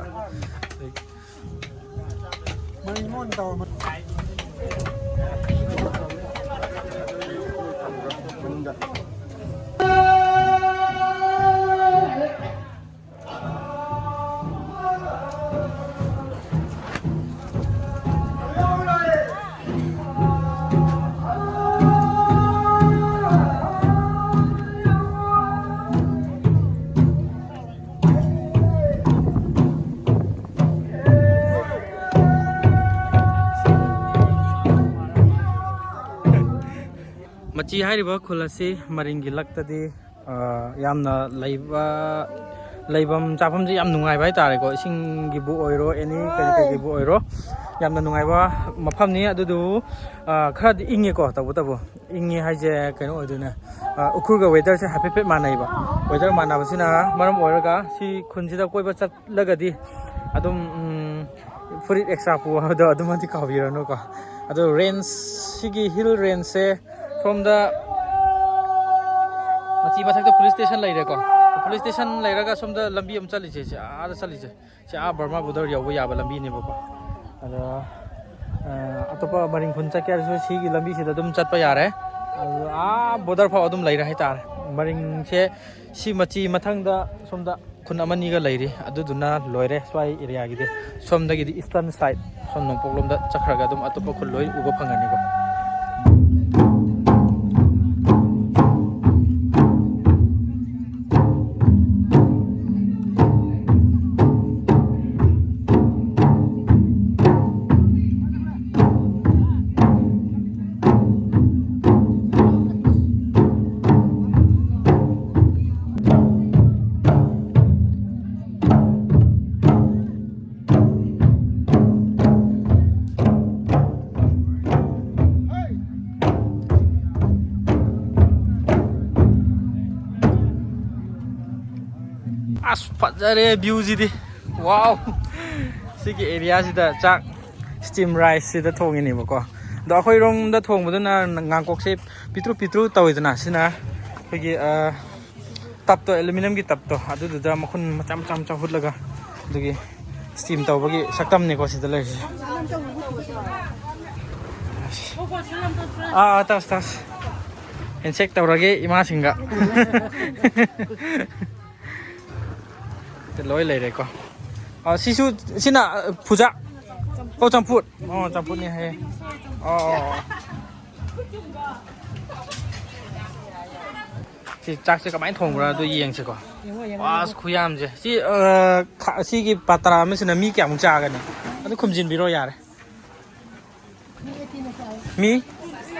ꯃꯆꯤ ꯍꯥꯏꯔꯤꯕ ꯈꯨꯜ ꯑꯁꯤ ꯃꯔꯤꯡꯒꯤ ꯂꯛꯇꯗꯤ, ꯑ, ꯌꯥꯝꯅ ꯂꯩꯕ, ꯂꯩꯐꯝ ꯆꯥꯐꯝꯁꯦ ꯌꯥꯝ ꯅꯨꯡꯉꯥꯏꯕ ꯍꯥꯏꯇꯥꯔꯦꯀꯣ꯫ ꯏꯁꯤꯡꯒꯤꯕꯨ ꯑꯣꯏꯔꯣ, ꯑꯦꯅꯤ ꯀꯔꯤ ꯀꯔꯤꯒꯤꯕꯨ ꯑꯣꯏꯔꯣ, ꯌꯥꯝꯅ ꯅꯨꯡꯉꯥꯏꯕ ꯃꯐꯝꯅꯤ꯫ ꯑꯗꯨꯗꯨ, ꯑ, ꯈꯔꯗꯤ ꯏꯪꯉꯦꯀꯣ꯫ ꯇꯧꯕꯇꯕꯨ ꯏꯪꯉꯦ ꯍꯥꯏꯁꯦ ꯀꯩꯅꯣ ꯑꯣꯏꯗꯣꯏꯅꯦ, ꯑ, ꯎꯈ꯭ꯔꯨꯜꯒ ꯋꯦꯗꯔꯁꯦ ꯍꯥꯏꯐꯦꯠ ꯍꯥꯏꯐꯦꯠ ꯃꯥꯟꯅꯩꯕ꯫ ꯋꯦꯗꯔ ꯃꯥꯟꯅꯕꯁꯤꯅ ꯃꯔꯝ ꯑꯣꯏꯔꯒ ꯁꯤ ꯈꯨꯟꯁꯤꯗ ꯀꯣꯏꯕ ꯆꯠꯂꯒꯗꯤ ꯑꯗꯨꯝ, ꯎꯝ, ꯐꯨꯔꯤꯠ ꯑꯦꯛꯁꯇ꯭ꯔꯥ ꯄꯨ ꯍꯥꯏꯕꯗꯣ ꯑꯗꯨꯃꯗꯤ ꯀꯥꯎꯕꯤꯔꯅꯨꯀꯣ꯫ ꯑꯗꯣ ꯔꯦꯟꯖ, ꯁꯤꯒꯤ ꯍꯤꯜ ꯔꯦꯟꯖꯁꯦ ꯁꯣꯝꯗ ꯃꯆꯤ ꯃꯊꯛꯇ ꯄꯨꯂꯤꯁ ꯁ꯭ꯇꯦꯁꯟ ꯂꯩꯔꯦꯀꯣ꯫ ꯄꯨꯂꯤꯁ ꯁ꯭ꯇꯦꯁꯟ ꯂꯩꯔꯒ ꯁꯣꯝꯗ ꯂꯝꯕꯤ ꯑꯃ ꯆꯠꯂꯤꯁꯦ, ꯁꯤ ꯑꯥꯗ ꯆꯠꯂꯤꯁꯦ꯫ ꯁꯤ ꯑꯥ ꯕꯔꯃꯥ ꯕꯣꯔꯗꯔ ꯌꯧꯕ ꯌꯥꯕ ꯂꯝꯕꯤꯅꯦꯕꯀꯣ꯫ ꯑꯗꯣ, ꯑ, ꯑꯇꯣꯞꯄ ꯃꯔꯤꯡ ꯈꯨꯟ ꯆꯠꯀꯦ ꯍꯥꯏꯔꯁꯨ ꯁꯤꯒꯤ ꯂꯝꯕꯤꯁꯤꯗ ꯑꯗꯨꯝ ꯆꯠꯄ ꯌꯥꯔꯦ꯫ ꯑꯗꯣ ꯑꯥ ꯕꯣꯔꯗꯔ ꯐꯥꯎ ꯑꯗꯨꯝ ꯂꯩꯔꯦ ꯍꯥꯏꯇꯥꯔꯦ꯫ ꯃꯔꯤꯡꯁꯦ ꯁꯤ ꯃꯆꯤ ꯃꯊꯪꯗ ꯁꯣꯝꯗ ꯈꯨꯟ ꯑꯃꯅꯤꯒ ꯂꯩꯔꯤ, ꯑꯗꯨꯗꯨꯅ ꯂꯣꯏꯔꯦ ꯁ꯭ꯋꯥꯏ ꯑꯦꯔꯤꯌꯥꯒꯤꯗꯤ꯫ ꯁꯣꯝꯗꯒꯤꯗꯤ ꯏꯁꯇꯔꯟ ꯁꯥꯏꯠ, ꯁꯣꯝ ꯅꯣꯡꯄꯣꯛꯂꯣꯝꯗ ꯆꯠꯈ꯭ꯔꯒ ꯑꯗꯨꯝ ꯑꯇꯣꯞꯄ ꯈꯨꯜ ꯂꯣꯏ ꯎꯕ ꯐꯪꯒꯅꯤꯀꯣ꯫ ꯑꯁ, ꯐꯖꯔꯦ ꯚ꯭ꯌꯨꯁꯤꯗꯤ꯫ ꯋꯥꯎ! ꯁꯤꯒꯤ ꯑꯦꯔꯤꯌꯥꯁꯤꯗ ꯆꯥꯛ ꯁ꯭ꯇꯤꯝ ꯔꯥꯏꯁꯁꯤꯗ ꯊꯣꯡꯉꯤꯅꯦꯕꯀꯣ꯫ ꯑꯗꯣ ꯑꯩꯈꯣꯏꯔꯣꯝꯗ ꯊꯣꯡꯕꯗꯨꯅ ꯉꯥꯡꯀꯣꯛꯁꯦ ꯄꯤꯇ꯭ꯔꯨ ꯄꯤꯇ꯭ꯔꯨ ꯇꯧꯋꯤꯗꯅ, ꯁꯤꯅ ꯑꯩꯈꯣꯏꯒꯤ, ꯑ, ꯇꯞꯇꯣ, ꯑꯦꯂꯨꯃꯤꯅꯤꯌꯝꯒꯤ ꯇꯞꯇꯣ, ꯑꯗꯨꯗꯨꯗ ꯃꯈꯨꯟ ꯃꯆꯥ ꯃꯆꯥ ꯃꯆꯥ ꯍꯨꯠꯂꯒ ꯑꯗꯨꯒꯤ ꯁ꯭ꯇꯤꯝ ꯇꯧꯕꯒꯤ ꯁꯛꯇꯝꯅꯤꯀꯣ ꯁꯤꯗ ꯂꯩꯔꯤꯁꯦ꯫ ꯑꯥ, ꯑꯥ, ꯇꯥꯁ, ꯇꯥꯁ꯫ ꯍꯦꯟꯁꯦꯛ ꯇꯧꯔꯒꯦ ꯏꯃꯥꯁꯤꯡꯒ꯫ ꯂꯣꯏ ꯂꯩꯔꯦꯀꯣ꯫ ꯑ, ꯁꯤꯁꯨ, ꯁꯤꯅ, ꯑ, ꯐꯨꯖꯥ꯫ ꯑꯣ, ꯆꯝꯐꯨꯠ꯫ ꯑꯣ, ꯆꯝꯐꯨꯠꯅꯤ ꯍꯥꯏꯌꯦ꯫ ꯑꯣ, ꯑꯣ, ꯑꯣ꯫ ꯁꯤ ꯆꯥꯛꯁꯦ ꯀꯃꯥꯏꯅ ꯊꯣꯡꯕ꯭ꯔꯥ ꯑꯗꯨ ꯌꯦꯡꯁꯤꯀꯣ꯫ ꯌꯦꯡꯉꯣ, ꯌꯦꯡꯉꯣ, ꯋꯥꯁ, ꯌꯦꯡꯉꯣ꯫ ꯈꯨꯌꯥꯝꯁꯦ꯫ ꯁꯤ, ꯑ, ꯈ-, ꯁꯤꯒꯤ ꯄꯥꯇ꯭ꯔꯥ ꯑꯃꯁꯤꯅ ꯃꯤ ꯀꯌꯥꯃꯨꯛ ꯆꯥꯒꯅꯤ? ꯑꯗꯨ ꯈꯨꯝꯖꯤꯟꯕꯤꯔꯣ ꯌꯥꯔꯦ꯫ ꯃꯤ ꯑꯩꯠꯇꯤꯅ ꯆꯥꯏ꯫ ꯃꯤ?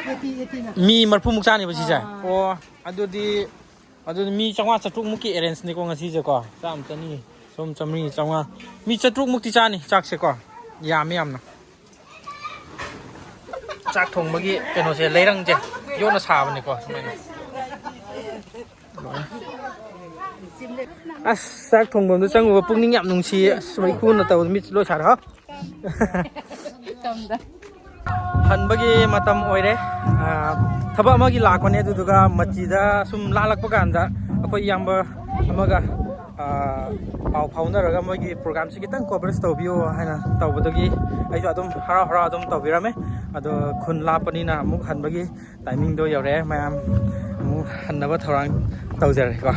ꯑꯩꯠꯇꯤ, ꯑꯩꯠꯇꯤꯅ꯫ ꯃꯤ ꯃꯔꯤꯐꯨꯃꯨꯛ ꯆꯥꯅꯦꯕ ꯁꯤꯁꯦ? ꯑꯥ꯫ ꯑꯣ, ꯑꯗꯨꯗꯤ ꯑꯗꯨꯗꯤ ꯃꯤ ꯆꯥꯝꯃꯉꯥ ꯆꯥꯇ꯭ꯔꯨꯛꯃꯨꯛꯀꯤ ꯑꯦꯔꯦꯟꯖꯅꯤꯀꯣ ꯉꯁꯤꯁꯦꯀꯣ꯫ ꯆꯥꯝꯃ, ꯆꯅꯤ, ꯆꯍꯨꯝ, ꯆꯥꯝꯃꯔꯤ, ꯆꯥꯝꯃꯉꯥ꯫ ꯃꯤ ꯆꯥꯇ꯭ꯔꯨꯛꯃꯨꯛꯇꯤ ꯆꯥꯅꯤ ꯆꯥꯛꯁꯦꯀꯣ꯫ ꯌꯥꯝꯃꯤ ꯌꯥꯝꯅ꯫ ꯆꯥꯛ ꯊꯣꯡꯕꯒꯤ ꯀꯩꯅꯣꯁꯦ, ꯂꯩꯔꯪꯁꯦ ꯌꯣꯠꯅ ꯁꯥꯕꯅꯤꯀꯣ, ꯁꯨꯃꯥꯏꯅ꯫ ꯑꯁ, ꯆꯥꯛ ꯊꯣꯡꯐꯝꯗ ꯆꯪꯉꯨꯕ ꯄꯨꯛꯅꯤꯡ ꯌꯥꯝ ꯅꯨꯡꯁꯤꯌꯦ꯫ ꯑꯁ, ꯃꯩꯈꯨꯅ ꯇꯧꯕꯗ ꯃꯤꯠ ꯂꯣꯏ ꯁꯥꯔꯦ꯫ ꯍꯥ? ꯍꯟꯕꯒꯤ ꯃꯇꯝ ꯑꯣꯏꯔꯦ꯫ ꯑꯥ, ꯊꯕꯛ ꯑꯃꯒꯤ ꯂꯥꯛꯄꯅꯦ, ꯑꯗꯨꯗꯨꯒ ꯃꯆꯤꯗ ꯁꯨꯝ ꯂꯥꯜꯂꯛꯄ ꯀꯥꯟꯗ ꯑꯩꯈꯣꯏ ꯏꯌꯥꯝꯕ ꯑꯃꯒ, ꯑꯥ, ꯄꯥꯎ ꯐꯥꯎꯅꯔꯒ ꯃꯣꯏꯒꯤ ꯄ꯭ꯔꯣꯒꯥꯝꯁꯤ ꯈꯤꯇꯪ ꯀꯣꯚꯔꯦꯖ ꯇꯧꯕꯤꯌꯣ ꯍꯥꯏꯅ ꯇꯧꯕꯗꯒꯤ ꯑꯩꯁꯨ ꯑꯗꯨꯝ ꯍꯔꯥꯎ ꯍꯔꯥꯎ ꯑꯗꯨꯝ ꯇꯧꯕꯤꯔꯝꯃꯦ꯫ ꯑꯗꯣ ꯈꯨꯟ ꯂꯥꯞꯄꯅꯤꯅ ꯑꯃꯨꯛ ꯍꯟꯕꯒꯤ ꯇꯥꯏꯃꯤꯡꯗꯣ ꯌꯧꯔꯛꯑꯦ꯫ ꯃꯌꯥꯝ ꯑꯃꯨꯛ ꯍꯟꯅꯕ ꯊꯧꯔꯥꯡ ꯇꯧꯖꯔꯒꯦꯀꯣ꯫